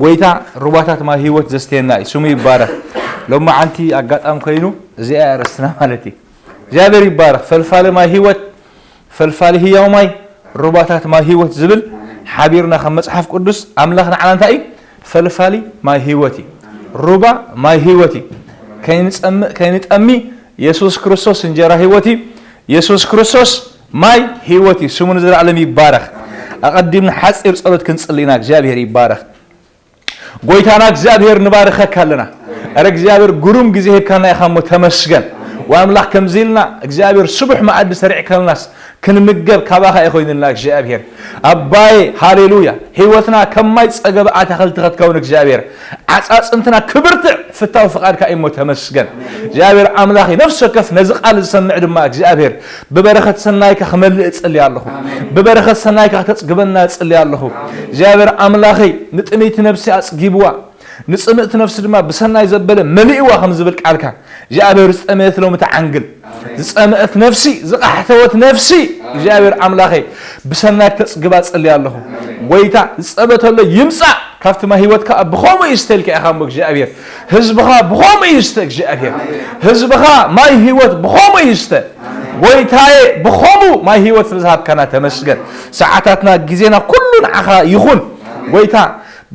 ጎይታ ሩባታት ማይ ህይወት ዘስተየና እዩ። ስሙ ይባረኽ። ሎማዓንቲ ኣጋጣሚ ኮይኑ እዚኣ እያ ኣርእስትና ማለት እዩ። እግዚኣብሔር ይባረኽ። ፈልፋሊ ማይ ህይወት፣ ፈልፋሊ ህያው ማይ፣ ሩባታት ማይ ህይወት ዝብል ሓቢርና ካብ መጽሓፍ ቅዱስ ኣምላኽ ንዓና እንታይ እዩ? ፈልፋሊ ማይ ህይወት እዩ። ሩባ ማይ ህይወት እዩ። ከይንጸምእ ከይንጠሚ የሱስ ክርስቶስ እንጀራ ህይወት እዩ። የሱስ ክርስቶስ ማይ ህይወት እዩ። ስሙ ንዘለዓለም ይባረኽ። ኣቐዲምና ሓጺር ጸሎት ክንጽሊ ኢና። እግዚኣብሔር ይባረኽ። ጎይታና እግዚኣብሔር ንባርኸካ ኣለና። ኣረ እግዚኣብሔር ግሩም ግዜ ሂብካና ኢኻ እሞ ተመስገን። ወኣምላኽ ከምዚ ኢልና እግዚኣብሔር ስቡሕ መኣዲ ሰሪዕካልናስ ክንምገብ ካባኻ እዩ ኮይኑልና እግዚኣብሔር። ኣባዬ ሃሌሉያ። ህይወትና ከም ማይ ጸገበ ኣታኽልቲ ክትከውን እግዚኣብሔር። ዓጻጽምትና ክብርትዕ ፍታው ፍቓድካ እዩ እሞ ተመስገን። እግዚኣብሔር ኣምላኽ ነፍሲ ወከፍ ነዚ ቃል ዝሰምዕ ድማ እግዚኣብሔር ብበረኸት ሰናይካ ክመልእ እጽሊ ኣለኹ። ብበረኸት ሰናይካ ከተጽግበና እጽሊ ኣለኹ። እግዚኣብሔር ኣምላኸይ ንጥምይቲ ነፍሲ ኣጽጊብዋ፣ ንጽምእቲ ነፍሲ ድማ ብሰናይ ዘበለ መሊእዋ ከም ዝብል ቃልካ እግዚኣብሔር ዝጠመየት ሎሚ ተዓንግል። ዝጸምአት ነፍሲ፣ ዝቓሕተወት ነፍሲ እግዚኣብሔር ኣምላኸይ ብሰናይ ክተጽግባ እጽሊ ኣለኹ። ጎይታ ዝጸበተሎ ይምጻእ፣ ካብቲ ማይ ህይወት ከኣ ብኸምኡ ይስተ ኢልካ ኢኻ እሞ እግዚኣብሔር። ህዝብኻ ብኸምኡ ይስተ እግዚኣብሔር። ህዝብኻ ማይ ህይወት ብኸምኡ ይስተ። ጎይታዬ ብኸምኡ ማይ ህይወት ስለ ዝሃብካና ተመስገን። ሰዓታትና ግዜና ኩሉ ንዓኻ ይኹን። ጎይታ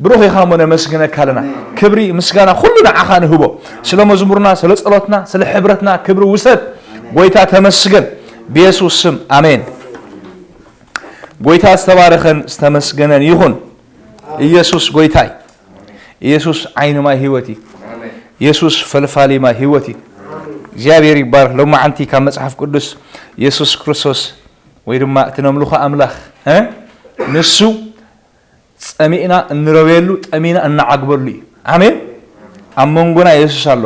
ብሩኽ ኢኻ እሞ ነመስግነካ ኣለና። ክብሪ ምስጋና ኩሉ ንዓኻ ንህቦ። ስለ መዝሙርና፣ ስለ ጸሎትና፣ ስለ ሕብረትና ክብሪ ውሰድ። ጎይታ ተመስገን። ብየሱስ ስም ኣሜን። ጎይታ ዝተባረኸን ዝተመስገነን ይኹን። ኢየሱስ ጎይታይ። ኢየሱስ ዓይኒ ማይ ህይወት እዩ። ኢየሱስ ፈልፋሊ ማይ ህይወት እዩ። እግዚኣብሔር ይባረክ። ሎማዓንቲ ካብ መጽሓፍ ቅዱስ ኢየሱስ ክርስቶስ ወይ ድማ እቲ ነምልኾ ኣምላኽ፣ እ? ንሱ ጸሚእና እንረውየሉ፣ ጠሚና እናዓግበሉ እዩ። ኣሜን። ኣብ መንጎና የሱስ ኣሎ።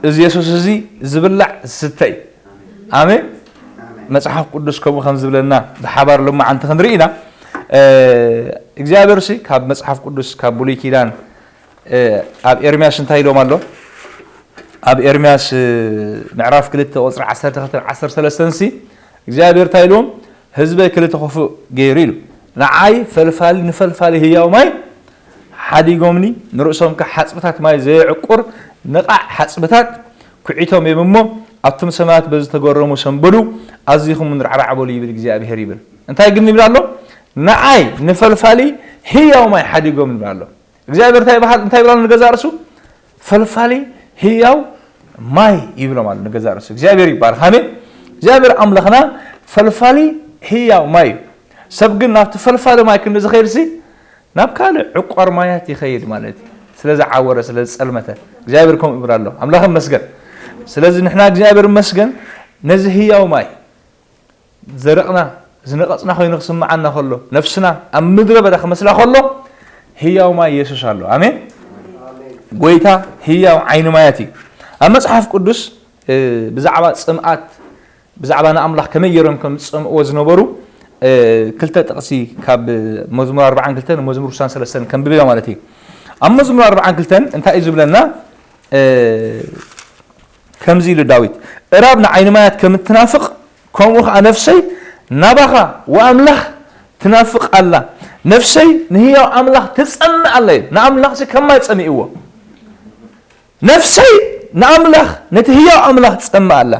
እዚ የሱስ እዚ ዝብላዕ ዝስተ እዩ። ኣሜን። መጽሓፍ ቅዱስ ከምኡ ከም ዝብለና ብሓባር ሎማዓንቲ ክንርኢ ኢና። እ፣ እግዚኣብሔር ሲ ካብ መጽሓፍ ቅዱስ ካብ ብሉይ ኪዳን፣ እ፣ ኣብ ኤርምያስ እንታይ ኢሎም ኣሎ? ኣብ ኤርምያስ፣ እ፣ ምዕራፍ ክልተ ቁጽሪ ዓሰርተ ክልተ ዓሰርተ ሰለስተ ሲ እግዚኣብሔር እንታይ ኢልዎም? ህዝበይ ክልተ ክፉእ ገይሩ ኢሉ። ንዓይ ፈልፋሊ፣ ንፈልፋሊ ህያው ማይ ሓዲጎምኒ፣ ንርእሶም ከ ሓጽብታት ማይ ዘየዕቁር ነቓዕ ሓጽብታት ኩዒቶም እዮም እሞ፣ ኣቱም ሰማያት በዚ ተገረሙ ሰንበዱ፣ ኣዚኹም ንራዕራዕ በሉ ይብል እግዚኣብሔር ይብል። እንታይ ግን ይብል ኣሎ? ንዓይ ንፈልፋሊ ህያው ማይ ሓዲጎም ይብል ኣሎ። እግዚኣብሔር እንታይ ይበሃል? እንታይ ይብላ ንገዛ ርእሱ? ፈልፋሊ ህያው ማይ ይብሎም ኣሎ ንገዛ ርእሱ። እግዚኣብሔር ይባረክ። ኣሜን። እግዚኣብሔር ኣምላኽና ፈልፋሊ ህያው ማይ እዩ። ሰብ ግን ናብቲ ፈልፋሊ ማይ ክንዲ ዝኸይድ ሲ ናብ ካልእ ዕቋር ማያት ይኸይድ ማለት እዩ። ስለ ዝዓወረ፣ ስለ ዝጸልመተ። እግዚኣብሔር ከምኡ ይብል ኣሎ። ኣምላኽ ይመስገን። ስለዚ ንሕና እግዚኣብሔር ይመስገን ነዚ ህያው ማይ ዘረቕና፣ ዝነቐጽና ኮይኑ ክስምዓና ከሎ፣ ነፍስና ኣብ ምድረ በዳ ክመስላ ከሎ፣ ህያው ማይ የሱስ ኣሎ። ኣሜን። ጎይታ ህያው ዓይኒ ማያት እዩ። ኣብ መጽሓፍ ቅዱስ፣ እ፣ ብዛዕባ ጽምኣት፣ ብዛዕባ ንኣምላኽ ከመይ ገይሮም ከም ዝጸምእዎ ዝነበሩ፣ እ፣ ክልተ ጥቕሲ ካብ መዝሙር ኣርብዓን ክልተን ንመዝሙር ስሳን ሰለስተን ከንብብ እያ ማለት እዩ። ኣብ መዝሙር ኣርብዓን ክልተን እንታይ እዩ ዝብለና? እ፣ ከምዚ ኢሉ ዳዊት፣ "እራብ ንዓይኒ ማያት ከም እትናፍቕ፣ ከምኡ ኸኣ ነፍሰይ ናባኻ ወኣምላኽ ትናፍቕ ኣላ። ነፍሰይ ንህያው ኣምላኽ ትጸምእ ኣላ" ኢሉ። ንኣምላኽሲ ከማይ ጸሚእዎ። "ነፍሰይ ንኣምላኽ፣ ነቲ ህያው ኣምላኽ ትጸምእ ኣላ።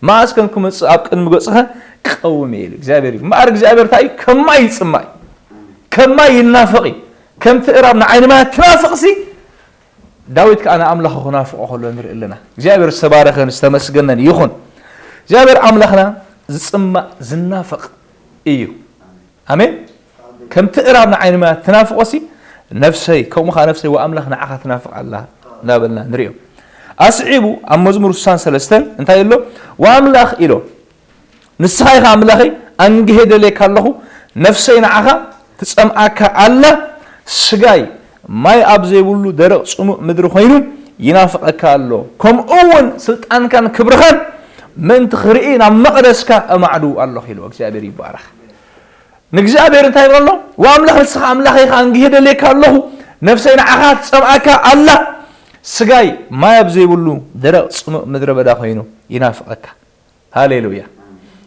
መኣስ ከም ክመጽእ ኣብ ቅድሚ ገጽኸ ክቐውም እየ" ኢሉ እግዚኣብሔር እዩ። እምበኣር እግዚኣብሔር እንታይ እዩ? ከማይ ይጽማእ እዩ። ከማይ ይናፍቕ እዩ። ከምቲ እራብ ንዓይኒ ማያት ትናፍቕሲ፣ ዳዊት ከኣ ንኣምላኹ ክናፍቖ ከሎ ንርኢ ኣለና። እግዚኣብሔር ዝተባረኸን ዝተመስገነን ይኹን። እግዚኣብሔር ኣምላኽና ዝጽማእ ዝናፍቕ እዩ። ኣሜን። ከምቲ እራብ ንዓይኒ ማያት ትናፍቖሲ፣ ነፍሰይ፣ ከምኡ ኸዓ ነፍሰይ ወኣምላኽ ንዓኻ ትናፍቕ ኣላ እናበልና ንርእዮ። ኣስዒቡ ኣብ መዝሙር ስሳን ሰለስተን እንታይ ኣሎ? "ወኣምላኽ" ኢሎ፣ "ንስኻ ኢኻ ኣምላኸይ፣ ኣንግሄ ደልየካ ኣለኹ፣ ነፍሰይ ንዓኻ ትጸምኣካ ኣላ፣ ስጋይ ማይ ኣብ ዘይብሉ ደረቕ ጽሙእ ምድሪ ኮይኑ ይናፍቐካ ኣሎ፣ ከምኡ እውን ስልጣንካን ክብርኻን ምእንቲ ክርኢ ናብ መቕደስካ እማዕዱ ኣለኹ" ኢሉ። እግዚኣብሔር ይባረኽ። ንእግዚኣብሔር እንታይ ይብሎ ኣሎ? "ወኣምላኽ ንስኻ ኣምላኸይ ኢኻ፣ እንግሄ ደልየካ ኣለኹ፣ ነፍሰይ ንዓኻ ትጸምኣካ ኣላ፣ ስጋይ ማይ ኣብ ዘይብሉ ደረቕ ጽሙእ ምድረ በዳ ኮይኑ ይናፍቐካ።" ሃሌሉያ።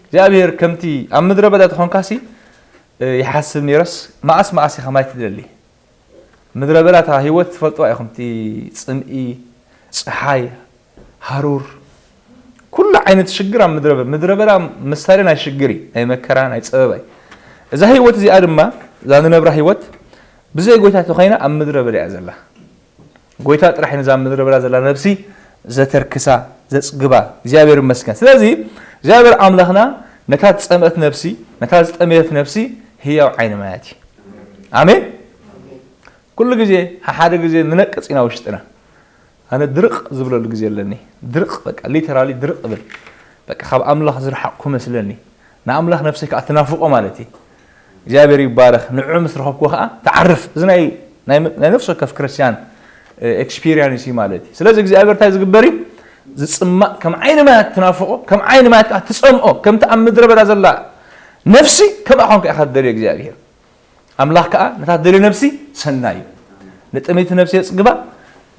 እግዚኣብሔር ከምቲ ኣብ ምድረ በዳ ተኾንካሲ፣ እ፣ ይሓስብ ነይረስ፣ መኣስ መኣስ ኢኻ ማይ ትደሊ? ምድረ በዳ እታ ህይወት ትፈልጥዋ ኢኹም። እቲ ጽምኢ፣ ጸሓይ፣ ሃሩር፣ ኩሉ ዓይነት ሽግር ኣብ ምድረ በዳ። ምድረ በዳ ምሳሌ ናይ ሽግር እዩ፣ ናይ መከራ፣ ናይ ጸበባ እዩ። እዛ ህይወት እዚኣ ድማ፣ እዛ ንነብራ ህይወት ብዘይ ጎይታ ተኾይና ኣብ ምድረ በዳ እያ ዘላ። ጎይታ ጥራሕ እዩ ነዛ ምድረ በዳ ዘላ ነብሲ ዘተርክሳ፣ ዘጽግባ። እግዚኣብሔር ይመስገን። ስለዚ እግዚኣብሔር ኣምላኽና ነታ ዝጸምአት ነብሲ፣ ነታ ዝጠመየት ነብሲ ህያው ዓይኒ ማያት እዩ። ኣሜን። ኩሉ ግዜ፣ ሓደ ግዜ ንነቅጽ ኢና ውሽጥና። ኣነ ድርቕ ዝብለሉ ግዜ ኣለኒ። ድርቕ፣ በቃ ሊተራሊ ድርቕ እብል። በቃ ካብ ኣምላኽ ዝረሓቕኩ መስለኒ። ንኣምላኽ ነብሰይ ከኣ ትናፍቖ ማለት እዩ። እግዚኣብሔር ይባረኽ። ንዑ ምስ ረኸብኩዎ ከኣ ትዓርፍ። እዚ ናይ፣ ናይ፣ ናይ ነፍሲ ወከፍ ክርስትያን፣ እ፣ ኤክስፒሪየንስ እዩ ማለት እዩ። ስለዚ እግዚኣብሔር እንታይ ዝግበር እዩ? ዝጽማእ ከም ዓይኒ ማያት ትናፍቖ፣ ከም ዓይኒ ማያት ከኣ ትጸምኦ፣ ከምቲ ኣብ ምድረ በዳ ዘላ ነፍሲ ከምኣ ኾንካ ኢኻ ትደልዮ እግዚኣብሔር። ኣምላኽ ከኣ ነታ ትደልዮ ነፍሲ ሰናይ እዩ። ንጥምይቲ ነፍሲ የጽግባ፣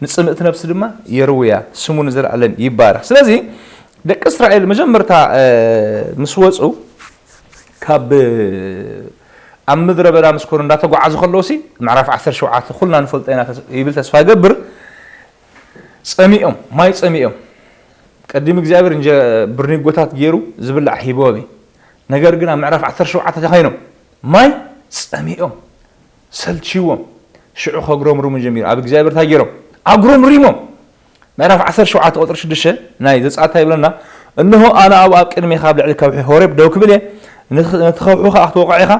ንጽምእቲ ነፍሲ ድማ የርውያ። ስሙ ንዘለኣለም ይባረኽ። ስለዚ ደቂ እስራኤል መጀመርታ፣ እ፣ ምስ ወጹ ካብ ኣብ ምድረ በዳ ምስ ኮኑ እንዳተጓዓዙ ከለዉ ሲ ምዕራፍ ዓሰርተ ሸውዓተ ኩልና ንፈልጦ ኢና ተስ-፣ ይብል ተስፋ ይገብር። ጸሚኦም፣ ማይ ጸሚኦም። ቀዲም እግዚኣብሔር እንጀ-፣ ብርኒጎታት ገይሩ ዝብላዕ ሂቦም እዩ። ነገር ግን ኣብ ምዕራፍ ዓሰርተ ሸውዓተ እንታይ ኮይኖም? ማይ ጸሚኦም፣ ሰልችዎም። ሽዑ ከጉረምርሙ ጀሚሩ። ኣብ እግዚኣብሔር እንታይ ገይሮም? ኣጉረምሪሞም። ምዕራፍ ዓሰርተ ሸውዓተ ቁጽሪ ሽዱሽተ ናይ ዘጸኣት ይብለና፣ "እንሆ ኣነ ኣብኡ ኣብ ቅድሜኻ ኣብ ልዕሊ ከውሒ ሆሬብ ደው ክብል እየ፣ ነቲ፣ ነቲ ከውሒ ኸኣ ክትወቕዖ ኢኻ፣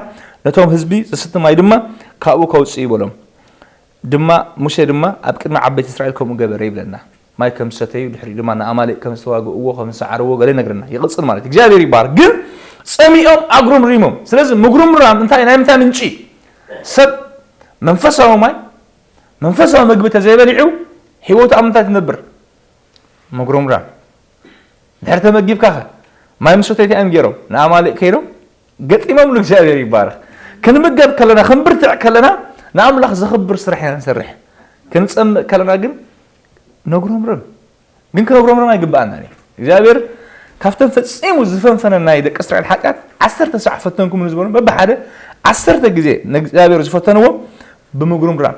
ነቶም ህዝቢ ዝስቲ ማይ ድማ ካብኡ ከውጽኡ" በሎም። ድማ፣ ሙሴ ድማ ኣብ ቅድሚ ዓበይቲ እስራኤል ከምኡ ገበረ ይብለና። ማይ ከም ዝሰተዩ፣ ድሕሪኡ ድማ ንኣማሌቅ ከም ዝተዋግእዎ፣ ከም ዝሰዓርዎ ገለ ይነግረና። ይቕጽል ማለት እዩ። እግዚኣብሔር ይባረክ። ግን ጸሚኦም ኣጉረምሪሞም። ስለዚ ምጉርምራም እንታይ፣ ናይ ምንታይ ምንጪ? ሰብ መንፈሳዊ ማይ፣ መንፈሳዊ መግቢ ተዘይበሊዑ፣ ህይወቱ ኣብ ምንታይ ትነብር? ምጉርምራም። ድሕሪ ተመጊብካ ኸ? ማይ ምስ ሰተዩ እንታይ እዮም ገይሮም? ንኣማሌቅ ከይዶም ገጢሞምሉ። እግዚኣብሔር ይባረኽ። ክንምገብ ከለና፣ ክንብርትዕ ከለና፣ ንኣምላኽ ዘኽብር ስራሕ ኢና ንሰርሕ። ክንጸምእ ከለና ግን ነጉረምርም። ግን ክነጉረምርም ኣይግብኣናን እዩ። እግዚኣብሔር ካብተን ፈጺሙ ዝፈንፈነን ናይ ደቂ እስራኤል ሓጢኣት፣ ዓሰርተ ሳዕ ፈተንኩም ንዝበሉ፣ በብሓደ ዓሰርተ ግዜ ንእግዚኣብሔር ዝፈተንዎ ብምጉርምራም፣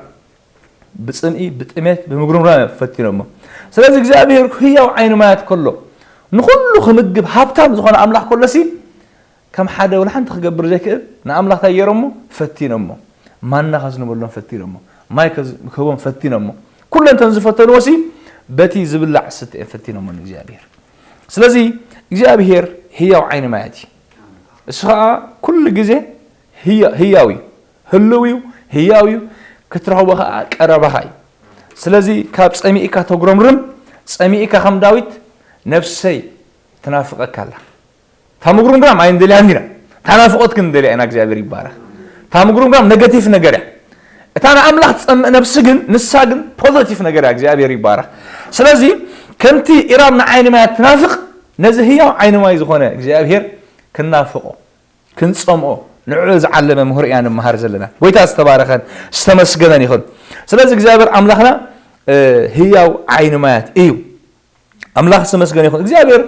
ብጽምኢ፣ ብጥሜት፣ ብምጉርምራም እዮም ፈቲኖሞ። ስለዚ እግዚኣብሔር ህያው ዓይኒ ማያት ከሎ፣ ንኹሉ ክምግብ ሃብታም ዝኾነ ኣምላኽ ከሎሲ፣ ከም ሓደ ወላ ሓንቲ ክገብር ዘይክእል ንኣምላኽ እንታይ ገይሮሞ? ፈቲኖሞ። ማና ከዝንበሎም ፈቲኖሞ። ማይ ከዝ-፣ ክህቦም ፈቲኖሞ። ኩለን እተን ዝፈተንዎሲ በቲ ዝብላዕ ዝስተ እዮም ፈቲኖሞ ንእግዚኣብሔር። ስለዚ እግዚኣብሔር ህያው ዓይኒ ማያት እዩ። እሱ ኸዓ ኩሉ ግዜ ህያ-፣ ህያው እዩ። ህልው እዩ፣ ህያው እዩ። ክትረኽቦ ኸዓ ቀረባኻ እዩ። ስለዚ ካብ ጸሚእካ ተጉረምርም፣ ጸሚእካ ከም ዳዊት ነፍሰይ ትናፍቐካ ኣላ። እታ ምጉርምራም ኣይንደልያን ኢና። እታ ናፍቖት ግን ንደልያ ኢና። እግዚኣብሔር ይባረኽ። እታ ምጉርምራም ነገቲቭ ነገር እያ። እታ ንኣምላኽ ትጸምእ ነብሲ ግን፣ ንሳ ግን ፖዘቲቭ ነገር እያ። እግዚኣብሔር ይባረኽ። ስለዚ ከምቲ ኢራብ ንዓይኒ ማይ ትናፍቕ፣ ነዚ ህያው ዓይኒ ማይ ዝኾነ እግዚኣብሔር ክንናፍቖ፣ ክንጸምኦ፣ ንዕኡ ዝዓለመ ምሁር ኢና ንመሃር ዘለና። ጎይታ ዝተባረኸን ዝተመስገነን ይኹን። ስለዚ እግዚኣብሔር ኣምላኽና፣ እ፣ ህያው ዓይኒ ማያት እዩ። ኣምላኽ ዝተመስገነ ይኹን። እግዚኣብሔር፣